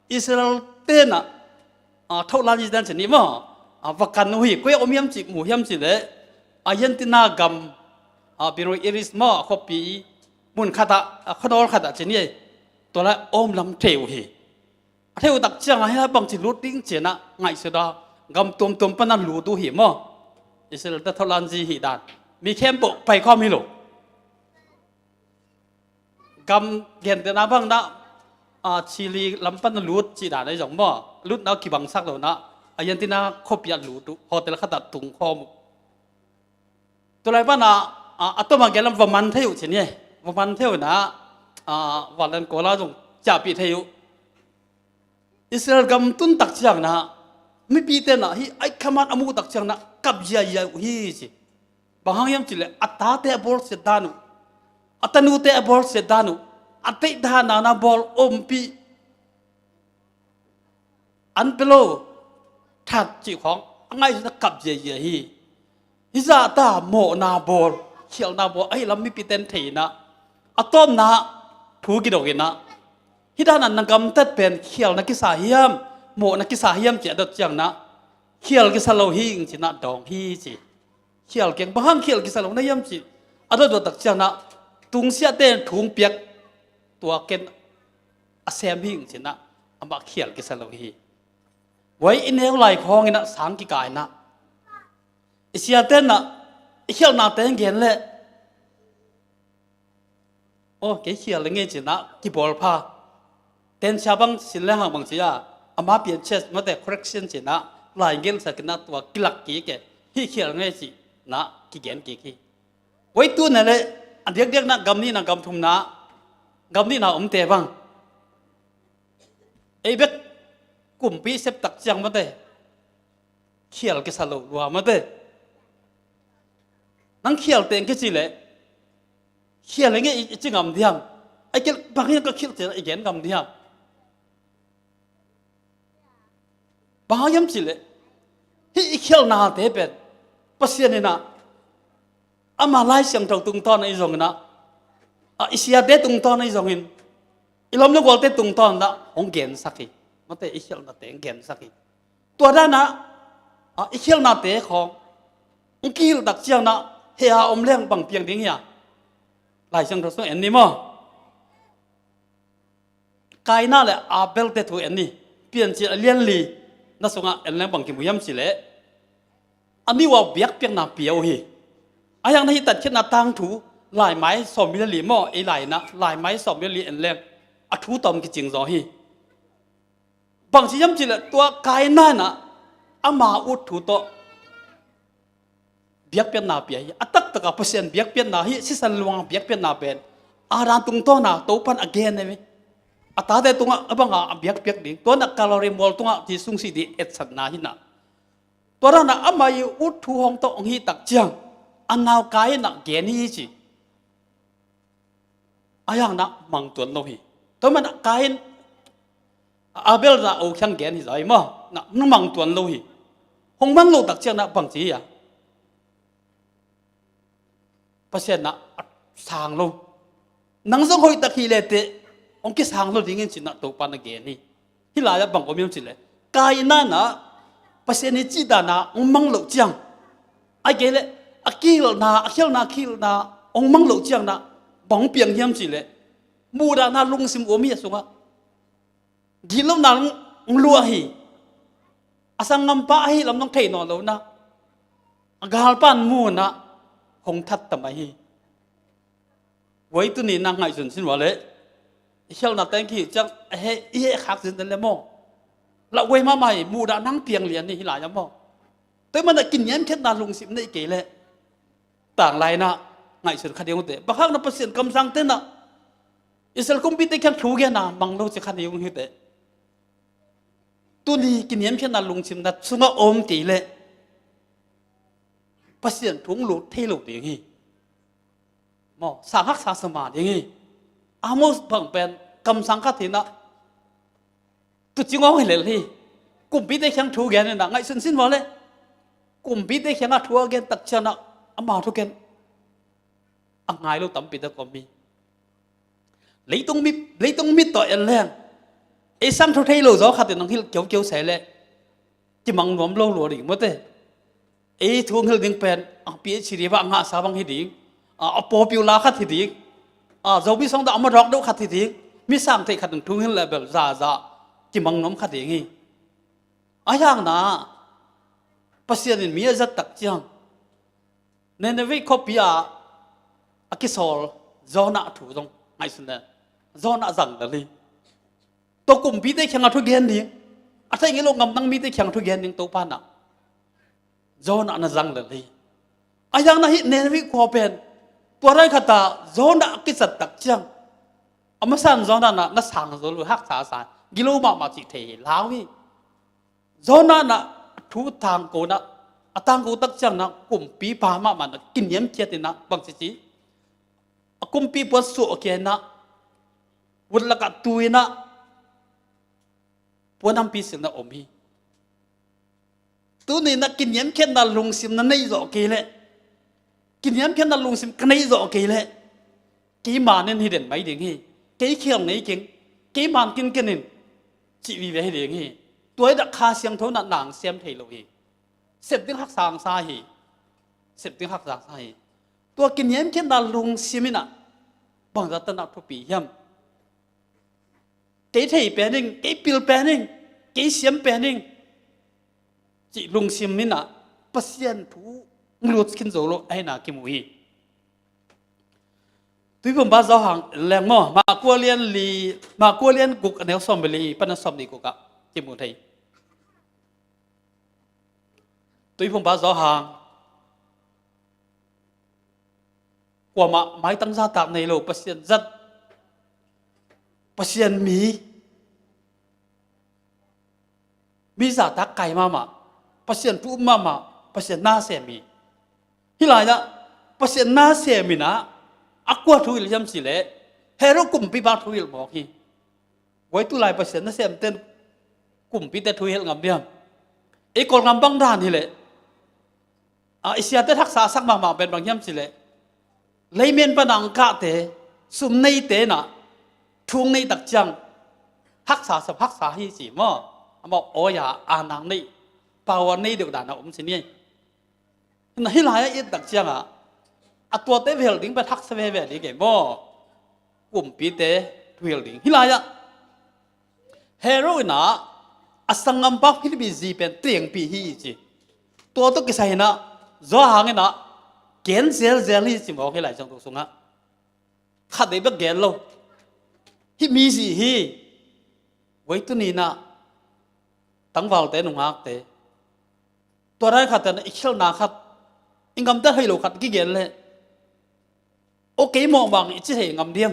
Israel te na, ah, thohlan i dan ci ni maw, ah, va kan uh hi, koi a om hiam ci, mu hiam ci le, Argentina gam, ah, Buenos Aires maw, a khuapi mun khat ah, ah, khuanawl khat ah ci ni, tua lai om lam thei uh hi. A thei uh tak ciang a hi bang ci lut ding ci na ngaihsut a, gam tuamtuam pan a lut uh hi maw. Israel te thohlan zi hi dan. Mi khempeuh pai khawm hi lo. Gam gentehna bang na, ah, Chile lam pan a lut ci dan ahi zong maw. Lutna kibangsak lo na, Argentina khuapi ah lut uh, hotel khat ah tung khawm uh. Tulai pan a, ah, a tawm a gen lam va man thei uh ci ni. Va man thei uh na, ah, Valen Kola zong ciahpih thei uh. Israel gam tun tak ciang na, mipi te na, hi ai khaman a mu tak ciang na, kap ziazia uh hi ci. Bang hang hiam ci le, a tate a bawl siat dan uh, a tanute a bawl siat dan uh, a teih dan a na bawl ompih, an pe lo, that cih khawng, a ngaihsut a kap ziazia hi. Hi zah ta mawhna bawl, khialhna bawl, ahi lam mipi ten thei ina, a tawmna thu kidok ina, hi dan a na gamtat pen khialhna kisa hiam, mawhna kisa hiam ci a dot ciang na, khial kisa lo hi ing ci na dawng hi ci. Khial keng, bang hang khial kisa lo na hiam ci a dot dot tak ciang na, tungsiah ten thung piak tua ken a sem hi ing ci na, amah khial kisa lo hi. Wai i neu lai khawng ina sang kikaina, i sia ten na, i khialhna ten gen le, oh, kei khial ngei ci na kibawl pha. Ten sia bang sin le hang bang ci a, ama pian chest mate correction ci na, lai gel sa kina tua kilak kik e, hi khial ngei ci na kigen kik hi. Wai tu na le, a diakdiak na gam nih na gam thum na, gam nih na omte bang, ei bek kumpi sep tak ciang mate, khial kisa lo lua mate. Nang khial teng kici le, khial enge i, i ci ngam diam? Ai kel bang hian ka khial teng i gen ngam diam? Bang hiam ci le, hi i khialna te pen Pasian ina, ama Lai Siangtho tungtawn a i zong ina, a i siate tungtawn a i zongin, i lam le gualte tungtawn ina hong gensak hi. Mate i khialna te hong gensak hi. Tua dana, a, i khialnate khawng hong kihilh tak ciangna, hea om leng bang piang ding hia? Lai Siangtho sung en ni maw? Kaina le Abel te thu en ni. Piancil a lian li na sungah en leng bang kimu hiam ci le, a nih uh a biakpiakna pia uh hi. A hiang na hi tatkhiatna tangthu, laimai sawm le li maw, ei laina, laimai sawm le li en leng a thu tawm kicing zaw hi. Bang ci hiam ci le tua Kaina na ama ut thu tawh biakpiakna pia hi. A taktaka Pasian biakpiakna hi, sisan luang biakpiakna pen Adam tungtawna Topan a gen e. A tate tungah a banga a biakpiak ding, tua na Kalvari mual tungah Jesu sih ding etsatna hi na. Tua dana ama i ut thu hong tawh hong hi tak ciang a nau Kaina gen hi ci. A hiang na mang tuan lo hi. Tua mana Kain, Abel na o khiang gen hi zai maw, na mang tuan lo hi. Hong mang lo tak ciang na bang ci hi a, Pasian na a sang lo. Nang zong hoih tak hi le te hong kisang lo dingin ci na Topa na gen hi. Hih lai-ah bang om hiam cih leh, Kaina na Pasian i cih dan a hong mang loh ciang, a kei leh a kihilhna, a khialhna, a kihilhna hong mang loh ciang na bang hong piang hiam cih leh, muhdahna lungsim om hi a sungah, gitlohna hong luah hi. A sanggampa ahih lam hong thei nawn lo na, a galpan mu na hong that ta mai hi. Voi tuni na ngaihsun sin vua leh, i khialhna teng kihilh ciang, a he, i heh khak sin den le maw? Lauhuai mahmah hi, muhdahna hong piang lian hi hih lai-ah maw? Tua ahih manin a kiniamkhiatna lungsim nei kei leh, tanglai na ngaihsun kha ding uh teh. Bang hang na Pasian kamsangte na Israel kumpite kiang thu gen a mang lo ci kha ding uh hi teh. Tuni kiniamkhiatna lungsim na sungah om kei leh, Pasian thu hong lut thei lo ding hi. Maw, sang haksa sa mah ding hi. Amos bang pen kamsang khat hi na, Tu ci ngawng hi lel hi. Kumpite kiang thu gen inah ngaihsun sin vua le. Kumpite kiangah thu a gen tak cianah ama thu gen a ngai lo tampi tak om hi. Leitung mit, leitung mit tawh en leng ei sang thu thei lo zaw khatin nang hilh kiokio sai leh kimang nuam lo lua ding mawte. Ei thu hong hilh ding pen a PhD va a ngahsa bang hi ding, a, a pawpiu la khat hi ding, a, Zomi song dah a madawk deuh khat hi ding, mi sang theih khat in thu hong hilh leh bel zaza kimang nuam khat ding hi. A hiangna Pasian in mi a zat tak ciang Nineveh khuapi ah a kisawl Jonah thu zong ngaihsun le Jonah zang lel hi. Tua kumpite kiangah thu gen ding, a theih ngei lo ngamdang mite kiangah thu gen ding Topa nah Jonah na zang lel hi. A hiangna hih Nineveh khua pen tua dan khatah Jonah a kizat tak ciang a masa in Jonah nah na sang zo lo, haksa sa, gilo mahmah cih thei hi, lau hi. Jonah nah a thu tangko nah, a tangko tak ciang nah kumpipa mahmah nah kiniamkhiat inah bang cici, a kumpi puan suah kia inah, vut lakah tu inah, puan nampi silna om hi. Tuni nah kiniamkhiatna lungsim na neih zawh kei leh, kiniamkhiatna lungsim ka neih zawh kei leh, kei man in hi den mai ding hi. Kei khial ngei keng, kei man kinken in cih vive hi ding hi. Tua hi dah Kha Siangtho nah nang siam thei lo hi. Sep ding haksa sa hi. Sep ding haksa sa hi. Tua kiniamkhiatna lungsim inah bangzah tanah thupi hiam? Kei thei pen ing, kei pil pen ing, kei siam pen ing cih lungsim inah Pasian thu lut khin zo lo ahina kimu hi. Tuiphumpa Johan leng maw, Marka lian li, Marka lian guk a neu sawm le li pan a sawm nih guk ah kimu thei. Tuiphumpa Johan kuamah maitang zahtak nei lo, Pasian zat, Pasian mi, mi zahtak kai mahmah, Pasian thu um mahmah, Pasian na sem mi. Hih lai-ah Pasian na sem inah a kua thu hilh hiam cih leh Herod kumpipa thu hilh mawk hi. Guai, tulai Pasian nasemte in kumpite thu hilh ngam diam? Ei Kawlgam bang dan hi leh, a, i siate haksa a sak mahmah pen bang hiam cih leh, leimen pana ang kahte, sum neite nah thu hong neih tak ciang haksa sap, haksa hi ci maw? Amau awi-a a nang neih, power nei deuh dan a om ci ni. Hih lai-ah i et tak ciangah a tuate vehel ding pen haksa veve ding e maw? Kumpite thu hilh ding. Hih lai-ah Herod inah a sanggampa Philip ii zi pen tengpi hi ci. Tua tawh kisai inah Johan inah gen zelzel hi ci mawk hi, Lai Siangtho sungah. Khat dei bek gen lo. Hih mi zi hi. Guai, tuni inah tangvalte, nungakte, tua dan khat inah i khialhna khat, i ngamte thei lo khat kigen leh, o, kei mawh bang i ci thei ngam diam?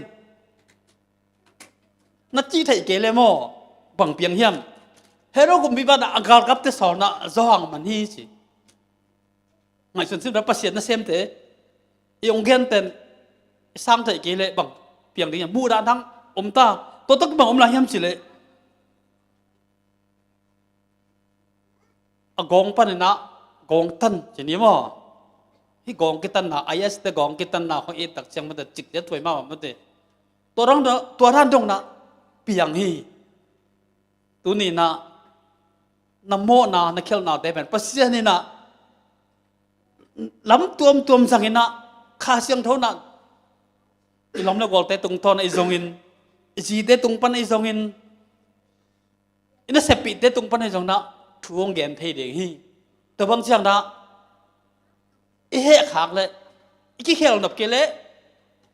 Na ci thei kei leh maw, bang piang hiam? Herod kumpipa nah a galkapte sawlna Johan man hi ci. Ngaihsun sim dah, Pasian nasemte i hong genten i sang thei kei leh bang piang ding hiam? Muhdah dang om ta. Tua tawh kibang om lai hiam cih leh, a gawng pan inah gawng tan ci ni maw? Hih gawng kitanna, IS te gawng kitanna khawng i et tak ciang mate, cikte thuai mahmah mate. Tua dan, tua dan dong nah piang hi. Tuni inah na mawhna, na khialhnate pen Pasian inah lam tuamtuam zang inah, Kha Siangtho nah i lawm le gualte tungtawn ahi zongin, i zite tung pan ahi zongin, i naseppihte tung pan ahi zong nah thu hong gen thei ding hi. Tua bang ciang nah i heh khak leh, i kikhel nop kei leh,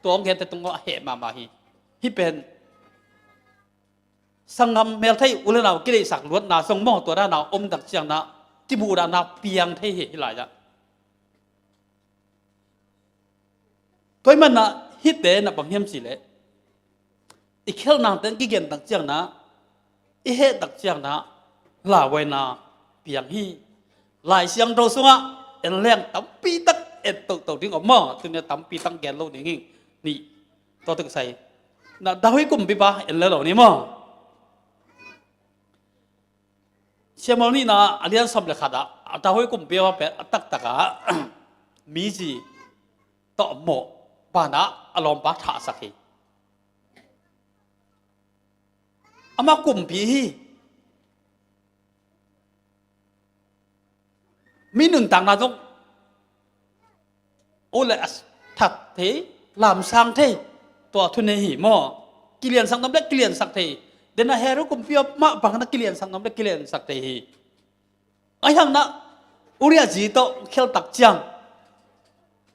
tua hong gente tung a heh mahmah hi. Hih pen sanggam, melthei, u le nau kideihsak luatna zong maw, tua dan a om tak ciang nah kimuhdahna piang thei hi, hih lai-ah. Tua ahih manin ah hihte na bang hiam cih leh, i khialhnate kigen tak ciang nah, i heh tak ciang nah, lauhuaina piang hi. Lai Siangtho sungah en leng tampi tak en toto ding om maw, tuni a tampi tak gen lo ding hi. Nih, tua tawh kisai nah, David kumpipa en le lo ni maw. Samuel nihna a lian sawm le khat ah, a David kumpipa pen a taktak ah mizi tawh mawh banah a lawmpa thahsak hi. Amah kumpi hi. Mi nuntakna zong u le a that thei, lamsang thei, tua thu nei hi maw? Kiliansak nuam le kiliansak thei. Dena Herod kumpi mah bangin a kiliansak nuam le kiliansak thei hi. Ahi hangin Uriah zi tawh khialh tak ciang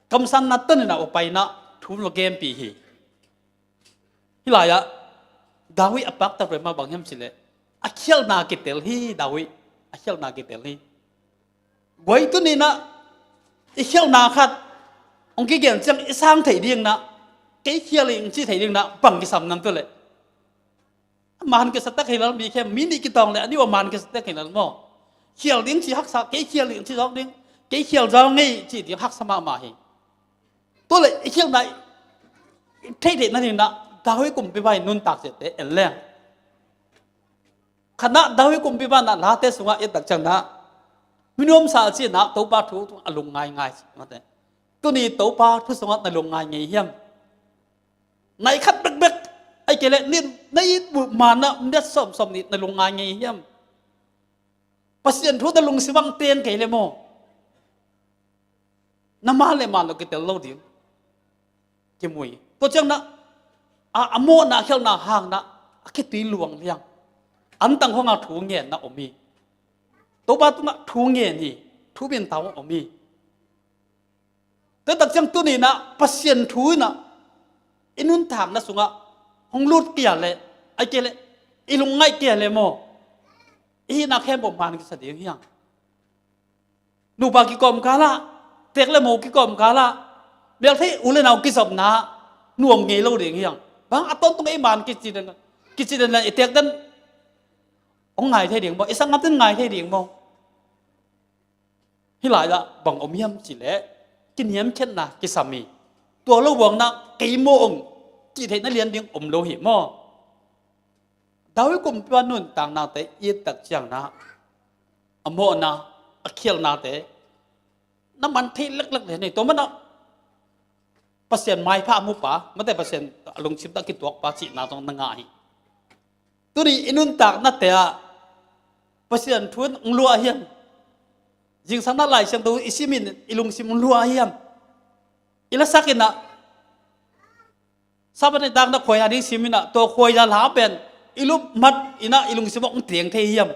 kamsanna tanin a upaina thu va genpih hi. Hih lai-ah David a paktat ve mah bang hiam cih leh a khialhna kitel hi. David a khialhna kitel hi. Guai, tuni-in i khialhna khat hong kigen ciang i sang thei dingin, kei khial ing ci thei dingin bang kisam nam tu leh, man kisa tek hi lel, mi khem mi nih kitawng leh a nih uh a man kisa tek hi lel maw? Khial ding ci haksa, kei khial ding ci zawk ding, kei khial zawk ngei ci ding haksa mahmah hi. Tua leh i khialhna i theihtheih nadingin David kumpipa i nuntak ciangte en leng, khatna David kumpipa in Late sungah i et tak ciangin, mi nuamsa ci-in Topa thu tungah a lungngaingai. Tuni Topa thu sungah na lungngai ngei hiam? Nai khat bekbek, ahih kei leh nit, na it uh manah minute sawmsawm nih na lungngai ngei hiam? Pasian thu na lungsim ah teng kei leh maw, na man le man lo kitel lo ding. Kimui. Tua ciangin a, a mawhna, a khialhna hangin a khitui luang liang, antang hong a thu ngenna om hi. Topa tungah thu ngen hi. Thu bintang om hi. Tua tak ciang tuni-in Pasian thu in i nuntakna sungah hong lut kei leh, ahih kei leh i lungngaih kei leh maw, i hihna khempeuh man kisa ding hi hang. Nupa kikawmkal ah, tek le mo kikawmkal ah, meltheih u le nau kizopna nuam ngei lo ding hi hang. Bang a tawntung ei man kici den, kici den leh i tek den hong ngai thei ding maw, i sanggamten ngai thei ding maw? Hih lai-ah bang om hiam cih leh kiniamkhiatna kisam hi. Tua lo buang in kei mawh ung cih theihna lian ding om lo hi maw? David kumpipa nuntaknate i et tak ciangin a mawhna, a khialhnate na man thei leklek le nei. Tua manin Pasian maipha a mupa, mate Pasian a lungsim tawh a kituakpa cihna zong na ngah hi. Tuni i nuntaknate ah Pasian thu in hong luah hiam? Zingsang in Lai Siangtho i sim in i lungsim hong luah hiam? I lasak in, Sabbath nitak in khuaina ding sim in, tua khuaina la pen i lupmat in i lungsim ah hong teng thei hiam?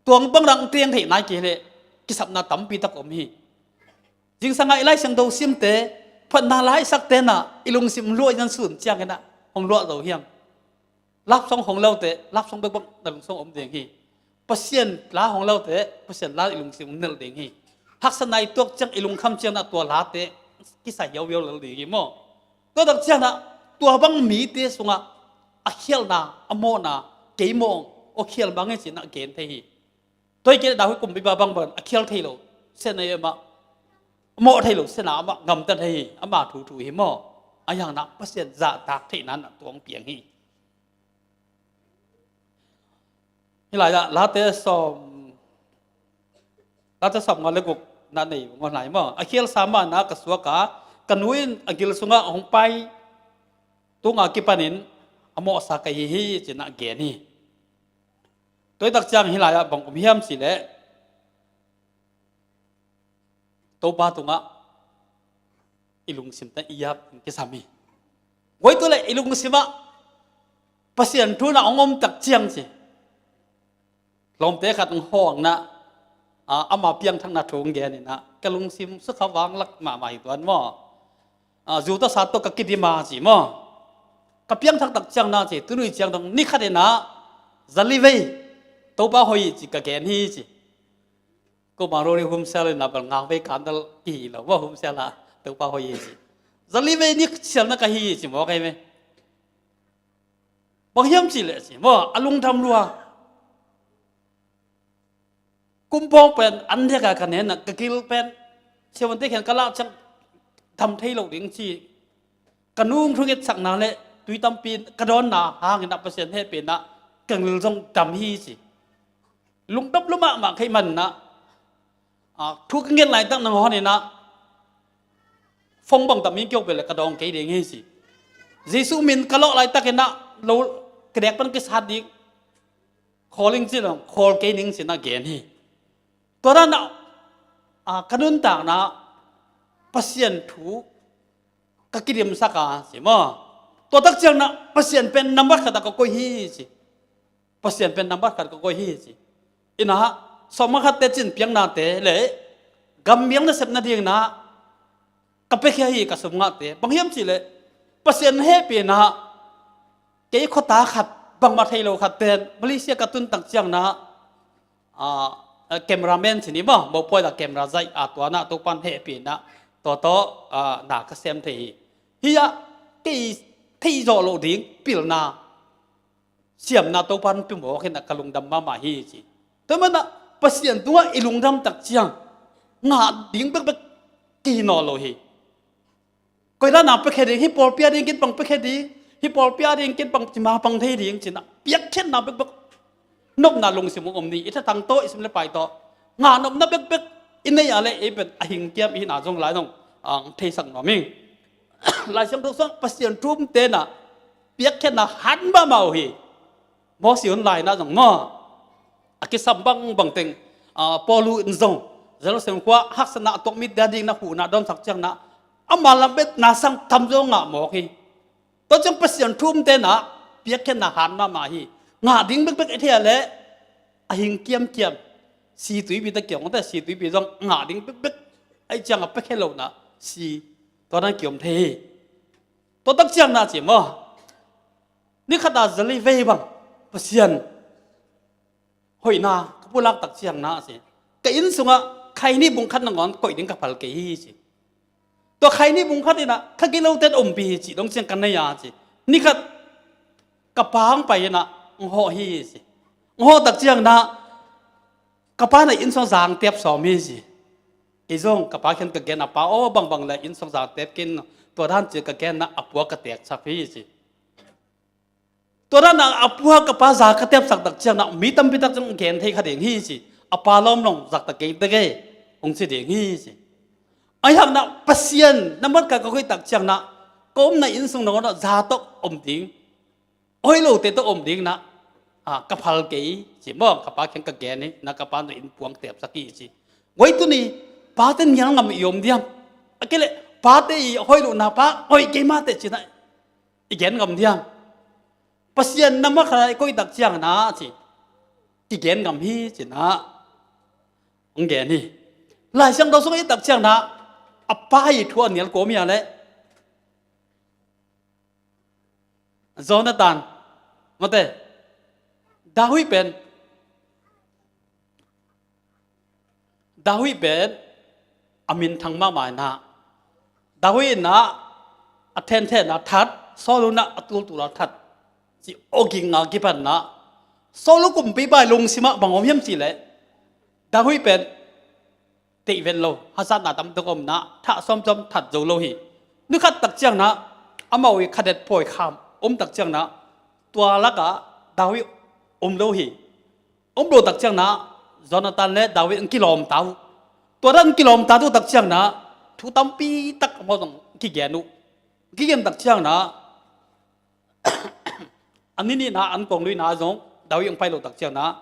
Tua bang dang hong teng thei nai kei leh kisapna tampi tak om hi. Zingsang a i Lai Siangtho simte, phatna la i sakte in i lungsim luah in sun ciangin hong luah zo hiam? Love song hong lote, love song bekbek na lungsim om ding hi. Pasian la hong lote, Pasian la i lungsim hong nelh ding hi. Haksatna i tuak ciang, i lungkham ciangin tua late kisa hiauhiau lel ding hi maw? Tua tak ciangin tua bang mite sungah a khialhna, a mawhna, kei mawh ung, aw khial bang hi ci-in gen thei hi. Tua hi kei leh David kumpipa bang bangin a khial thei lo, siatna amah, a mawh thei lo, siatna amah gamta thei hi, ama thu thu hi maw? Ahi hangin Pasian zahtak theihna in tua hong piang hi. Hih lai-ah Late sawm, Late sawmnga le guk na nei ngawn lai maw? A khialsa mahna ka suak a, ka nu in a gil sungah hong pai tung a kipanin a mawhsa ka hi hi ci-in gen hi. Tua hi tak ciang hih lai-ah bang om hiam cih leh Topa tungah i lungsim tawh i ap in kisam hi. Guai, tua leh i lungsim ah Pasian thu in hong om tak ciang ci, lawmte khat hong hawng in, a, ama piangthakna thu hong gen in, ka lungsim sukha vanglak mahmah hi tuan maw. A, zu tawh sa tawh ka kidim a ci maw. Ka piangthak tak ciang in ci, tuni ciang dong ni khat in zali vei Topa hoih hi ci ka gen hi ci. Ko bang rori humsial in a bel ngak vei kandal kihi lo, va humsial a Topa hoih hi ci. Zali vei ni sial na ka hi ci maw, ka hi me. Bang hiam cih leh ci maw, a lungdam lua. Kum pawng pen an diak a ka nen a, ka gil pen siavuante kiang ka lah ciang dam thei lo ding ci. Ka nu hong thunget sakna le tui tampi ka dawnna hangin a Pasian hehpihna ka gil zong dam hi ci. Lungdam lua mahmah kei manna, a, thu ka nget laitak nangawn inah phone bang tam in kiok bel le ka dawng kei ding hi ci. Jesuh min ka lawh laitak inah lo ka dek pan kisat ding, khawl ing ci dong, khawl kei ning cinah gen hi. Tua dan ah, a, ka nuntakna Pasian thu ka kidimsak a ci maw. Tua tak ciangna Pasian pen nambat khat a ka koih hi ci. Pasian pen nambat khat ka koih hi ci. Inah sawm a khatte cin piaknate le gammial nasepna dingna ka piakhia hi ka sum ngahte. Bang hiam cihleh Pasian hehpihna kei khuata khat bangmah thei lo khat ten Malaysia ka tun tak ciangna, a, cameraman ci ni maw, mopawi la camera zaih a tuanah Topan hehpihna tua tawh, a, na ka sem thei hi. Hi-ah kei theih zawh loh ding pilna siamna Topan pia mawk inah ka lungdam mahmah hi ci. Tua manah Pasian tungah i lungdam tak ciang ngah ding bekbek kihi nawn lo hi. Koi dan a piakhia ding, hi pawlpi a ding kit bang piakhia ding, hi pawlpi a ding kit bang cima pang thei ding cinah piakkhiatna bekbek nopna lungsim om ni. I thatang tawh, i sim le pai tawh ngah nopna bekbek i nei a le ei pen a hingkiam i hina zong lai zong ang theisak nuam ing. Lai Siangtho sung Pasian thu um tenah piakkhiatna han mahmah uh hi. Mawsi hun lainah zong maw, a kisam bangbang teng, a, Paulu in zong Jerusalem khua haksatna a tuak mite a dingna huhna dawnsak ciangna ama lam betna sang tamzaw ngah mawk hi. Tua ciang Pasian thu um tenah piakkhiatna han mahmah hi. Ngah ding bekbek i thei a le a hing kiamkiam, si tuipi ta kiang te si tuipi zong ngah ding bekbek ahi ciang a piakhia lohna si tua dan kiom thei hi. Tua tak ciangna ci maw, ni khat a zali vei bang Pasian hoihna ka pulak tak ciangna ci, ka inn sungah khaini bung khat nangawn koih ding ka phal kei hi ci. Tua khaini bung khat inah ka gilo ten ompi hi ci dong ciang ka nei a ci. Ni khat ka pa hong pai inah hong hawh hi ci. Hong hawh tak ciangna ka pa na inn sung zang tep sawm hi ci. Kei zong ka pa khian ka gen a, pa aw, bangbang le inn sung zang tep kin, tua dan ci ka gen na a pua ka teksak hi ci. Tua dan a pua ka pa za ka tepsak tak ciangna mi tampi tak zong gen thei kha ding hi ci. A pa lawm long zak ta kei ta kei hong ci ding hi ci. Ahi hakna Pasian nambat khat ka koih tak ciangna ka omna inn sung nangawn za tawh om ding, hoih lote tawh om ding na, a, ka phal kei ci maw, ka pa khian ka gen hi na, ka pa na inn puang tepsak hi ci. Ngoi tuni pate nial ngam i om diam? A kei le pate i hoih lohna pa hoih kei mate ci na i gen ngam diam? Pasian nambat khat i koih tak ciangna ci i gen ngam hi ci na hong gen hi. Lai Siangtho sung i tak ciangna a pa i thu a nial kua mi a le Jonathan, mate, David pen, David pen a minthang mahmah inah, David inah a thenthenna that, Saul inah a tultulna that ci awging a kipanna, Saul kumpipa i lungsimah bang om hiam cihleh David pen teih vet lo, hazatna tamtuk omna, thah sawmsawm that zo lo hi. Ni khat tak ciangna amau i khadet pawi kham om tak ciangna tua lakah David om lo hi. Om lo tak ciangna Jonathan le David an kilawm ta uh. Tua dan an kilawm ta uh tak ciangna thu tampi tak amau zong kigen uh. Kigen tak ciangna an ni nihna an kong luina zong David ang pai lo tak ciangna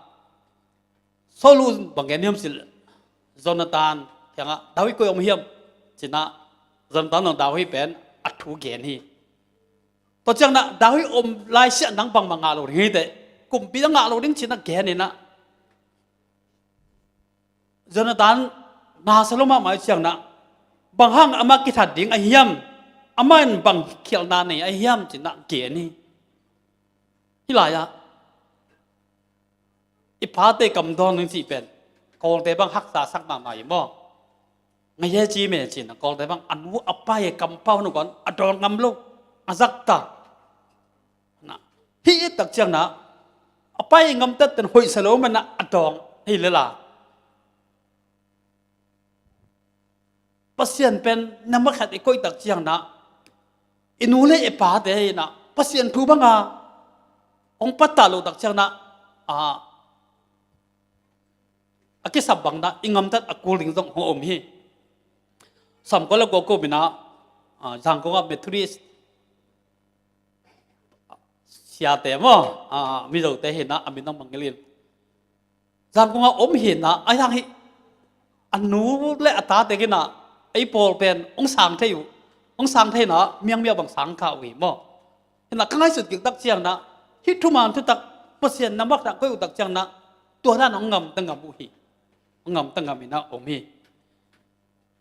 Saul bang gen hiam cih leh Jonathan kiangah David koi om hiam cinah Jonathan nong David pen a thu gen hi. Tua ciangna David om laisiah nang bangmah ngah lo ding hi teh, kumpi a ngah lo ding cinah gen inah Jonathan na sa lo mahmah i ciangna bang hang amah kithat ding ahi hiam, amah in bang khialhna nei ahi hiam cinah gen hi. Hih lai-ah i pate kam dawn ding cih pen Kawlte bang haksa sak mahmah hi maw? Ngaih e ci me cinah Kawlte bang a nu a pa i kampau nu kan a dawn ngam lo, a zakta. Na, hih i tak ciangna a pa i ngamtat ten hoihsa lo manah a dawng hi lela. Pasian pen nambat khat i koih tak ciangna i nu le i pate inah Pasian thu banga hong pattah lo tak ciangna, a, a kisap bangin ah i gamtat a kul ding zong hong om hi. Sawmkua le kua kum in ah, ah, Zangkong ah Methodist siate maw, ah, Mizote hi in ah a min hong mangngilh in. Zangkong ah om hi in ah, a hiang hi a nu le a tate kiang ah ei pawl pen hong sang thei uh, hong sang thei in ah miangmia bang sang kha uh hi maw. Hi in ah ka ngaihsut kik tak ciangin ah hih thuman thutak Pasian na makna koih uh tak ciangin ah tua dan hong gamta gam uh hi. Hong gamta gam in ah om hi.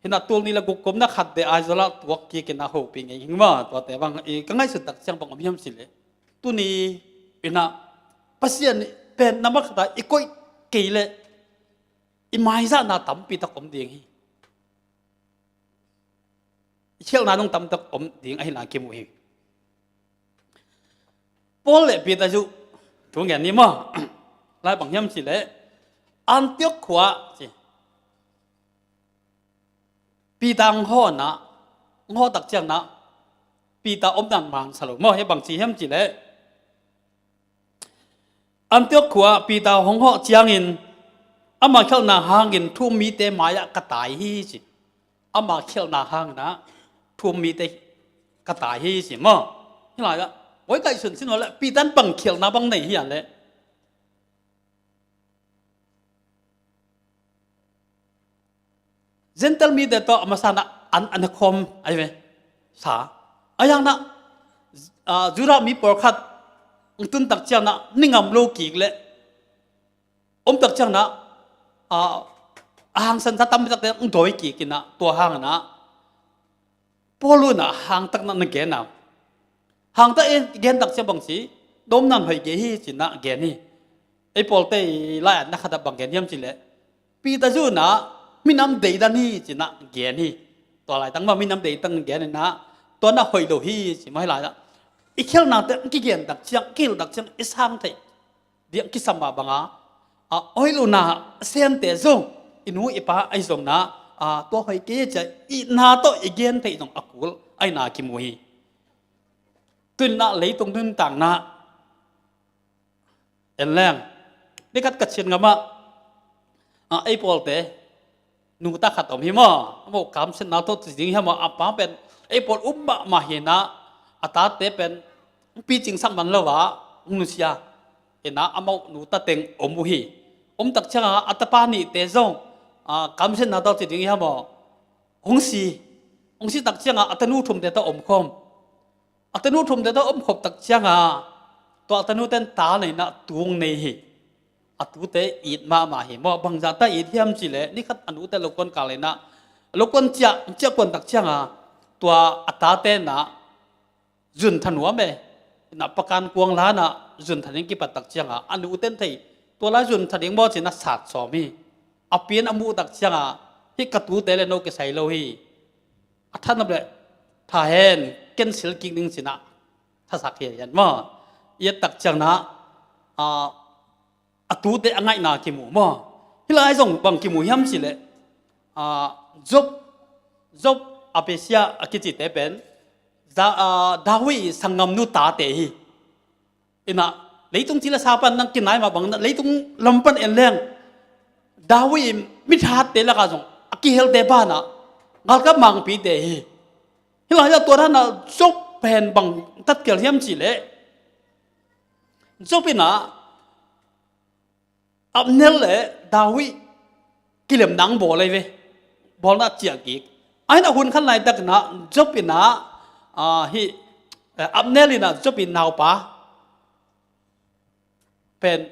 Hi in ah tul nih le guk kumna khat te Aizawl ah tuak kik in ah hopih ngei hi maw, tuate bang i ka ngaihsut tak ciang bang om hiam cih leh, tuni in ah Pasian pen na makna i koih kei leh i maizahna tampi tak om ding hi. I khialhna nung tamtak om ding ahihna kimu hi. Paul le Peter zuh thu ngen ni maw. Lai bang hiam cih leh Antiok khua ci. Peter hong hawh in ah, hong hawh tak ciangin ah Peter omdan man sa lo maw. Hih bang ci hiam cih leh Antiok khua Peter hong hawh ciangin ama khialhna hangin thu-um mite mai-ah ka tai hi ci. Ama khialhna hangin ah thu-um mite ka tai hi ci maw. Hih lai-ah voi kaih sun sin uh leh Peter in bang khialhna bang nei hiam leh Gentile mite tawh a masa in ah an, an khawm ahi ve. Sa. A hiang in ah, ah, Judah mi pawlkhat hong tun tak ciangin ah ni ngam lo kik leh om tak ciangin ah, ah, a hangsansa tampi takte hong dawi kik in ah, tua hangin ah Paul in ah hangtak in ah na gen a. Hangtak in gen tak ciang bang ci, na omdan hoih kei hi ci in ah gen hi. Ei pawlte i lai-at na khat ah bang gen hiam cih leh Peter zuh in ah minam deidan hi ci in ah gen hi. Tua laitang mah minam deidan gen in ah tua in ah hoih lo hi ci mah hi lai-ah. I khialhnate kigen tak ciang, kihilh tak ciang i sang thei ding kisam mah bangin, a, hoih lohna a semte zong i nu i pa ahi zongin ah, a, tua hoih kei hi ci-a itna tawh i gen theih zong a kul ahihna kimu hi. Tu-in ah leitung nuntakna en leng, ni khat ka Chin gam ah, a, ei pawlte nu ta khat om hi maw. Amau kamsiatna tawh ci ding hiam maw, a pa pen ei pawl um mahmah hi in ah, a tate pen picingsak man lo a hong nusia in ah, amau nu ta teng om uh hi. Om tak ciangin a tapa nihte zong, a, kamsiatna tawh ci ding hiam maw, hong si. Hong si tak ciangin a tanu thumte tawh om khawm. A tanu thumte tawh om khop tak ciangin tua a tanute in ta nei in ah tu nei hi. A tute it mahmah hi maw. Bangzah ta it hiam cih leh ni khat a nute lo kuan kal in ah, lo kuan ciah, ciah kuan tak ciangin tua a tate in ah zun tha nuam e. In ah pakan kuang la in ah zun tha ding kipat tak ciangin a nute in thei, tua lai zun tha ding maw ci in ah sat sawm hi. A pi in a muh tak ciangin hih ka tute le no kisai lo hi. A tha nuam leh tha hen, ken sil kik ning ci in ah thasak hi a hiang maw. I et tak ciangin ah, a, a tute a ngaihna kimu maw. Hih lai zong bang kimu hiam cih leh, a, Job, Job, Abishag a kicite pen, za-, a, David i sanggamnu tate hi. In ah leitung ci le sa pan nang kinai mah bangin ah leitung lam pan en leng David i mithatte lakah zong a kihelte banah galkap mangpite hi. Hih lai-ah tua dan ah Job pen bang tatkial hiam cih leh, Job in ah Abner le David kilemna ang bawl ahi ve. Bawlna ciah kik. Ahi in ah hun khat laitak in ah Job in ah, ah, hih, eh, Abner in ah Job i naupa pen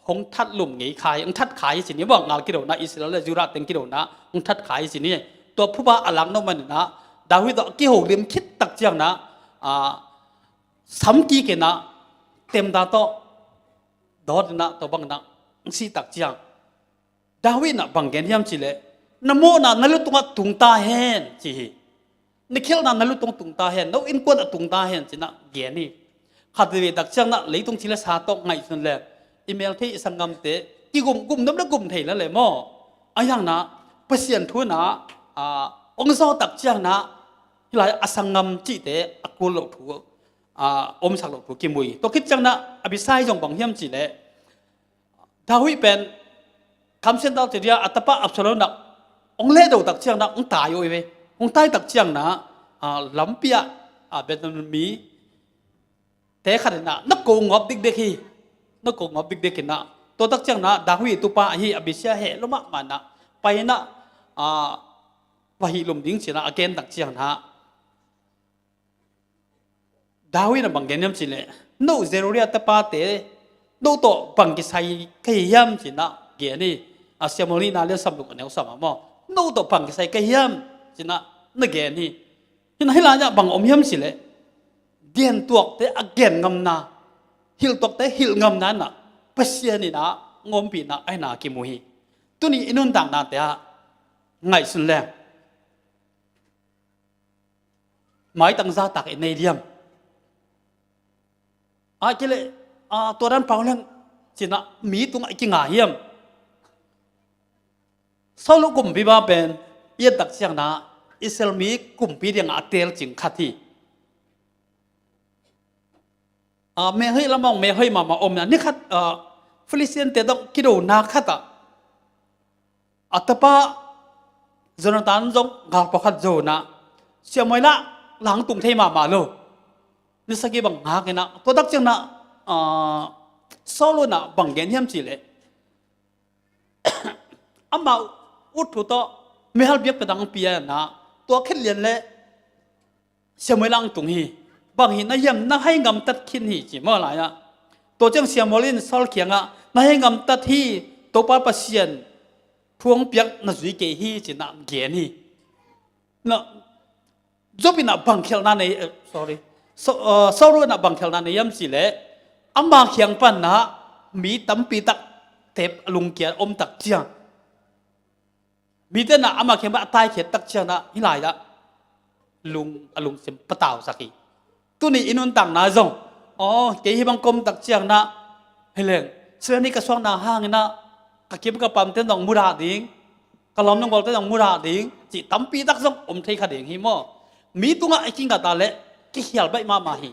hong that lum ngei kha hi, hong that kha hi ci ni. Bang ngal kidona, Israel le Judah teng kidona hong that kha hi ci ni. Tua phuba a lak nop man in ah David tawh a kiho lim khit tak ciangin ah, ah, sam kik in ah temda tawh dawt in ah tua bang in ah hong si tak ciang David in ah bang gen hiam cih leh, na mawhna na lutungah tung ta hen ci hi. Na khialhna na lutung tung ta hen, na innkuan ah tung ta hen ci in ah gen hi. Khat veve tak ciangin ah leitung ci le sa tawh ngaihsun leng i mel thei i sanggamte kigum, gum nuam le gum thei lel e maw. Ahi hangin ah Pasian thu in ah, ah, hong zaw tak ciangin ah hih lai a sanggam cihte a kul loh thu, ah, omsak loh thu kimu hi. Tua khit ciangin ah Abishag zong bang hiam cih leh, David pen Khamsian tak ciang a tapa Absalom na hong lehdo tak ciang na hong tai uh hi ve. Hong tai tak ciang na, ah, lampi ah, ah, Benjamin mi te khat in na, na ko ngawp dikdek hi. Na ko ngawp dikdek in na, tua tak ciang na David tupa ahi Abisai heh lua mahmah na, pai na, ah, va hih lum ding ci na a gen tak ciang na, David na bang gen hiam cih leh, no Zeruia tapate, no tawh bang kisai ka hi hiam ci na gen hi. A Samuel nihna lian sawmguk a neu sawm ah maw, no tawh bang kisai ka hi hiam ci na na gen hi. Hi na, hih lai ah bang om hiam cih leh, gen tuakte a gen ngamna, hilh tuakte hilh ngamna na Pasian in a hong ompihna ahihna kimu hi. Tuni i nuntaknate ah ngaihsun leng, maitang zahtak i nei diam? Ahih kei leh, ah, tua dan pau leng ci na mi tungah i kinga hiam? Saul kumpipa pen i et tak ciang na Israel mi kumpi dingah a telcing khat hi. Ah, mel hoih lam ah mel hoih mahmah om na, ni khat, ah, Philistine te tawh kidona khat ah a tapa Jonathan zong galpau khat zo na, Samuel ah la hong tung thei mahmah lo. Ni sagih bang ngak in na, tua tak ciang na, ah, Saul in na bang gen hiam cih leh, amah ut thu tawh mihal biakpiak dang pia na, tua khit lian leh Samuel ah hong tung hi. Bang hi na hiam, na hai ngamtat khin hi ci maw lai ah. Tua ciang Samuel in Saul kiangah, na hai ngamtat hi, Topa Pasian thu hong piak na zui kei hi ci na gen hi. Na, Joab in na bang khialhna nei, eh, sorry. So, uh, Saul in na bang khialhna nei hiam cih leh, ama kiang pan na mi tampi tak tep a lungkia om tak ciang, mite na ama kiang pan a taikhiat tak ciang na hih lai ah lung, a lungsim patausak hi. Tuni i nuntakna zong, aw, kei hih bang ka om tak ciang na, hi leng, Satan ii ka suakna hangin na ka kim ka pamte zong mudah ding, ka lawm nunggawlte zong mudah ding cih tampi tak zong om thei kha ding hi maw. Mi tungah i kinga ta leh kikhial baih mahmah hi.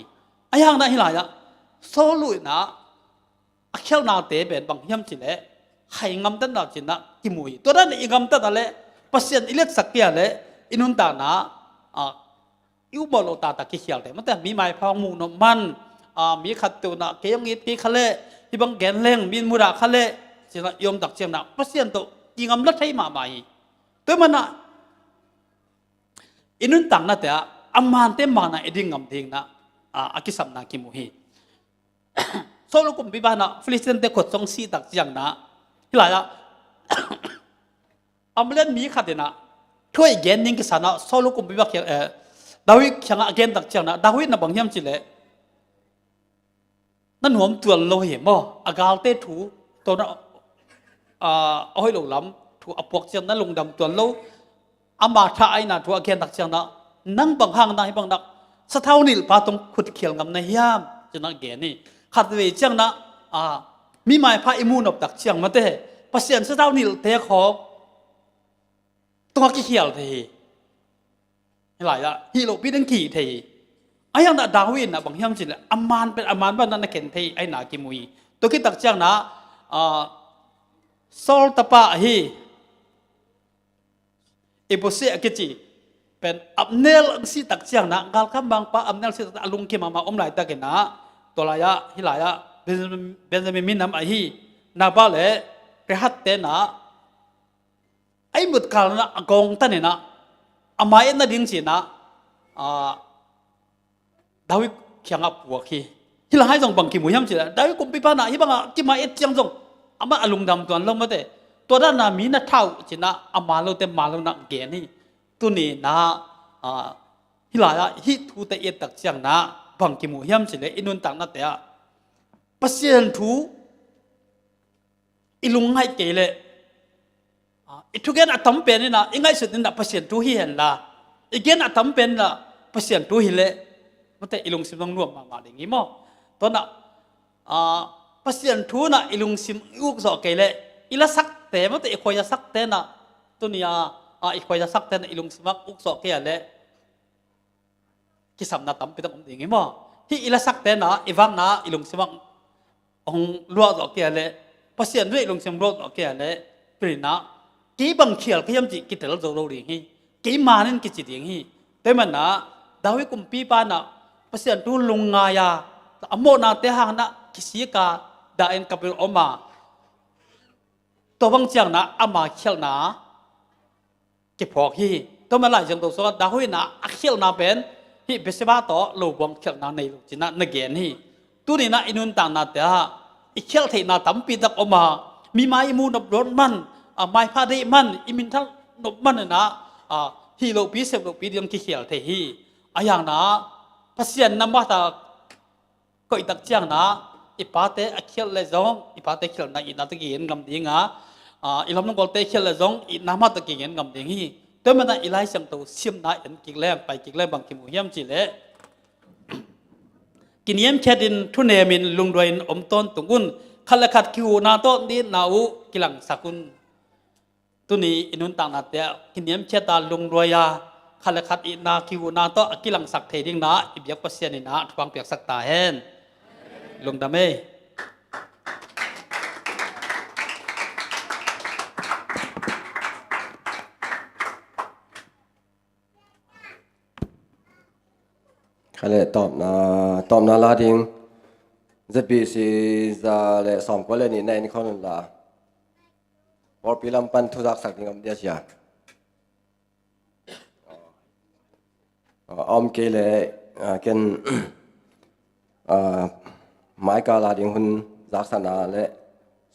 Ahi hang na hih lai ah Saul in na a khialhnate pen bang hiam cih leh, hai ngamtatna ci na kimu hi. Tua dan i ngamtat a leh, Pasian i liatsak kei a leh, i nuntakna, ah, i upmawh loh taktak kikhialte, mate, mi maipha hong muh nop man, ah, mi khat tawh na kei hong it kei kha leh, hih bang gen leng mi in mudah kha leh ci na i om tak ciang na Pasian tawh kingam la thei mahmah hi. Tua ahih manin na i nuntaknate ah a mante maan a i ding ngam ding na, ah, a kisapna kimu hi. Saul kumpipa na Philistine te khut sung sih tak ciang na, hih lai ah Amalek mi khat in na thu hoih gen ding kisa na Saul kumpipa kiang, eh, David kiangah a gen tak ciang na, David na bang hiam cih leh, na nuam tuan lo hi maw, a galte thu tawh na, ah, a hoih lo lam thu a puak ciang na lungdam tuan lo. Ama tha ahihna thu a gen tak ciang na, nang bang hang na hih bang na sathau nilhpa tung khutkhial ngam na hiam ci na gen hi. Khatvei ciang na, ah, mi maipha i muh nop tak ciang, mate, Pasian sathau nilhte khawng tungah kikhial thei hi. Hih lai ah hih lohpi ding kihih thei hi. Ahi hang na David in na bang hiam cih leh, a maan pen a maan bang na na khen thei ahihna kimu hi. Tua khit tak ciang na, ah, Saul tapa ahi Ish-Boset a kici pen Abner sih tak ciang na, galkap mangpa Abner sih tak ciang a lungkim mahmah om laitak in na, tua lai ah, hih lai ah Benjamin, Benjamin minam ahi Noba le Rehab te na, a ihmut kal na a gawng tan in na, a mai-et nading ci na, ah, David kiangah puak hi. Hih lai ah zong bang kimu hiam cih leh, David kumpipa na hih bangah kimai-et ciang zong amah a lungdam tuan lo, mate. Tua dan na mi na thau ci na, a maan lote maan lo na gen hi. Tuni na, ah, hih lai ah hih thute i et tak ciang na bang kimu hiam cih leh, i nuntaknate ah Pasian thu i lungngaih kei leh, ah, i thugen a tam pen in na, i ngaihsut in na Pasian thu hi hen la, i gen a tam pen in na Pasian thu hi leh, mate, i lungsim zong nuam mahmah ding hi maw. Tua na, ah, Pasian thu na i lungsim i uk zawh kei leh, i lasakte, mate, i khuaisakte na, tuni a, ah, i khuaisakte na i lungsim ah uk zawh kei a leh, kisapna tampi tak om ding hi maw. Hih i lasakte na, i vakna i lungsim ah hong luah zawh kei a leh, Pasian thu i lungsim luah zawh kei a leh, Tua hi-in ah, kei bang khial ka hiam cih kitel zo lo ding hi. Kei man in kici ding hi. Tua hi manin ah, David kumpipa in ah Pasian thu lungngai a, a mawhnate hangin ah kisik a, dah in kap in om a, tua bang ciangin ah ama khialhna kiphawk hi. Tua man Lai Siangtho sungah David in ah a khialhna pen hih Bathsheba tawh lo buang khialhna nei lo ci-in ah na gen hi. Tuni-in ah i nuntaknate ah i khialh theihna tampi tak om a, mi mai i mu nop nop man, a, maipha deih man, i minthang nop man in ah, a, hih lohpi sep lohpi ding kikhial thei hi. Ahi hangin ah Pasian na masa koih tak ciangin ah i pate a khialh leh zong i pate khialhna itna tawh kigen ngam ding a, a, i lam nung gualte khialh leh zong itna mah tawh kigen ngam ding hi. Tua hi manin ah i Lai Siangtho simna en kik leng, pai kik leng bang kimu hiam cih leh, kiniamkhiatin thunemin lungduai-in om tawntung un. Khat le khat kihuna tawh itna uh kilangsak un. Tuni i nuntaknate ah kiniamkhiat a, lungduai a, khat le khat itna kihuna tawh a kilangsak thei dingin ah i biak Pasian in ah thupha piaksak ta hen. Lungdam ei. Kha le tawpna, tawpna la ding. Z B C za le sawmkua le nihna en khawm un la. Pawlpi lam pan thu zaksak ding om dia sia. A om kei le, a, ken, a, maika la ding hun zaksakna le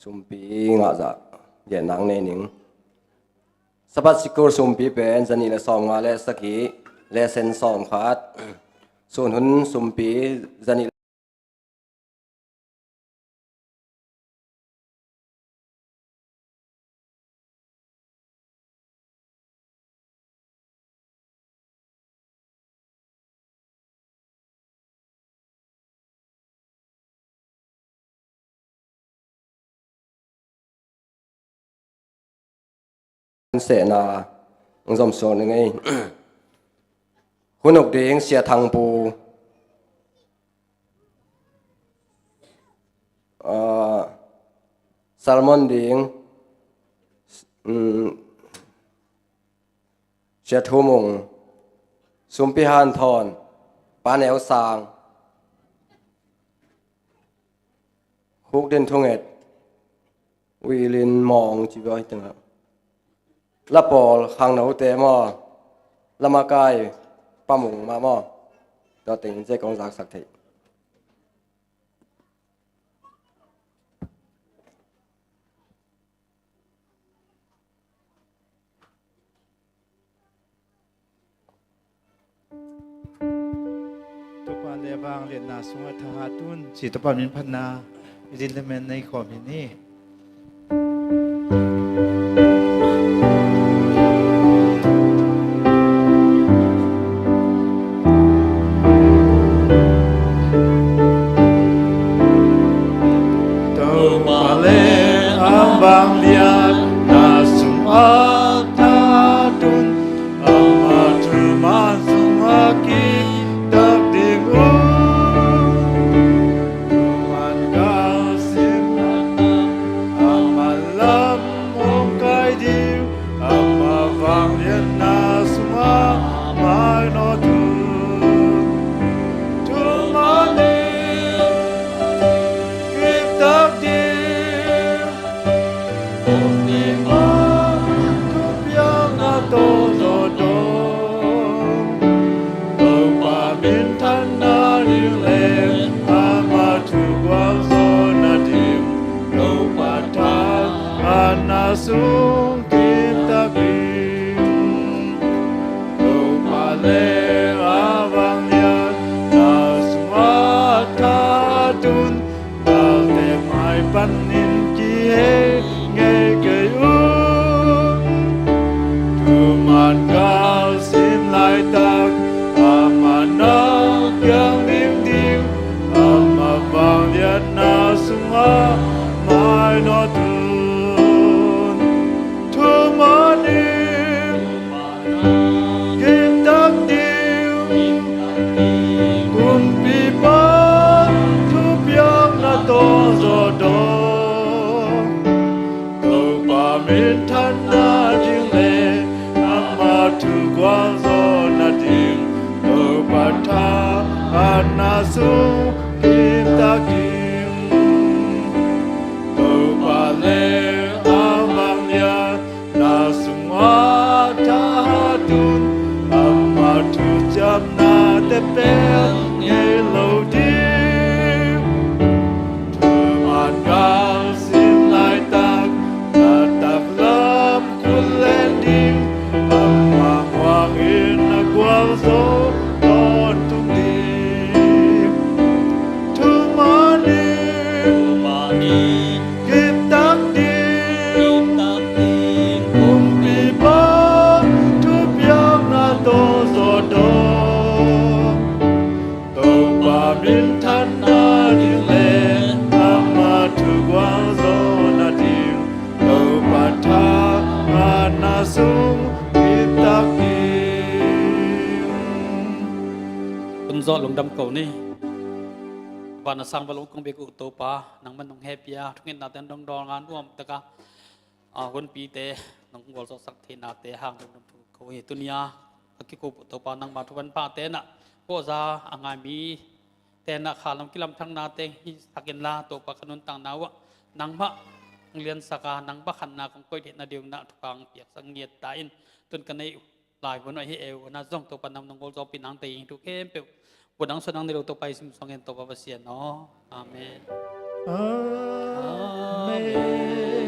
sumpi ngah zah gen nang nei ning. Sabbath sikul sumpi pen zanih le sawmnga le sagih, lesson sawmkhat. Sun hun sumpi zanih sehna zom suak ning ei. Hun uk ding Sia Thang Pu, ah, sermon ding, mm, Sia Thu Mung, sumpi hanthawn Pa Neu Sang, huk din thunget Ui Lin Mawng ci vai tengah, la pawl khangnote maw, la makai Pa Mung mah maw, tua teng in zek kong zaksak theih. Topa le vangliatna sungah thahat un ci, Topa min phatna i din le men nei khawm hi ni. Topa le a vangliatna sungah thahat un, ama thuman sungah kiptak ding un. Thuman galsim laitaka ama lam hong kai ding, ama vangliatna sungah mainawt un. Thuman in kiptak ding, thupiakna tawh zawhdawn, Topa minthanna ding le ama thu gualzawhna ding, Topa thahatna sung kiptak ding. Topa le a vangliatna sungah thahat un, galte mai panin kihei ngei kei un. Thuman galsim laitak ama na kiang ding ding, ama vangliatna sungah mainawt un. Minthan nading le amah thu gualzawh nading, Topa thahatna sung kiptak ding. Topa le a mangliatna sungah thahat un, ama thuciamnate pelh ngei lo ding. Thuman gal sin laitak, na taklam khut len ding, ama muangin a gualzo tawntung ding. Thuman in, thuman in kiptak ding, kiptak ding. Kumpipa thupiakna tawh zawh dawh. Topa minthan nading le ama thu gualzawh nading, Topa thahatna sung kiptak ding. Hun zawh lungdam ko ni. Van a sang va lungkong bek uh Topa, nangman nong hehpih a, thungetnate dongdawnga nuamtaka a, hunpite nong gualzawhsak theihnate hang lungdam ko hi. Tuni-a a kiko Topa, nangma thuman pha tenah kawhza a ngai mite na khalam kilamthaknate hisak inla, Topa ka nuntakna uhah nangmah hong liansak a, nangmah khanna kong koih theih nading uh na thupha hong piaksak ngiat ta in. Tun ka neih uh lai hun uh ahi ei uh na zong Topa nang nong gualzawhpih nangte hi thu khempeuh. Buh nang suah nang nei lo Topa i sim suang in Topa Pasian aw. Amen. Amen.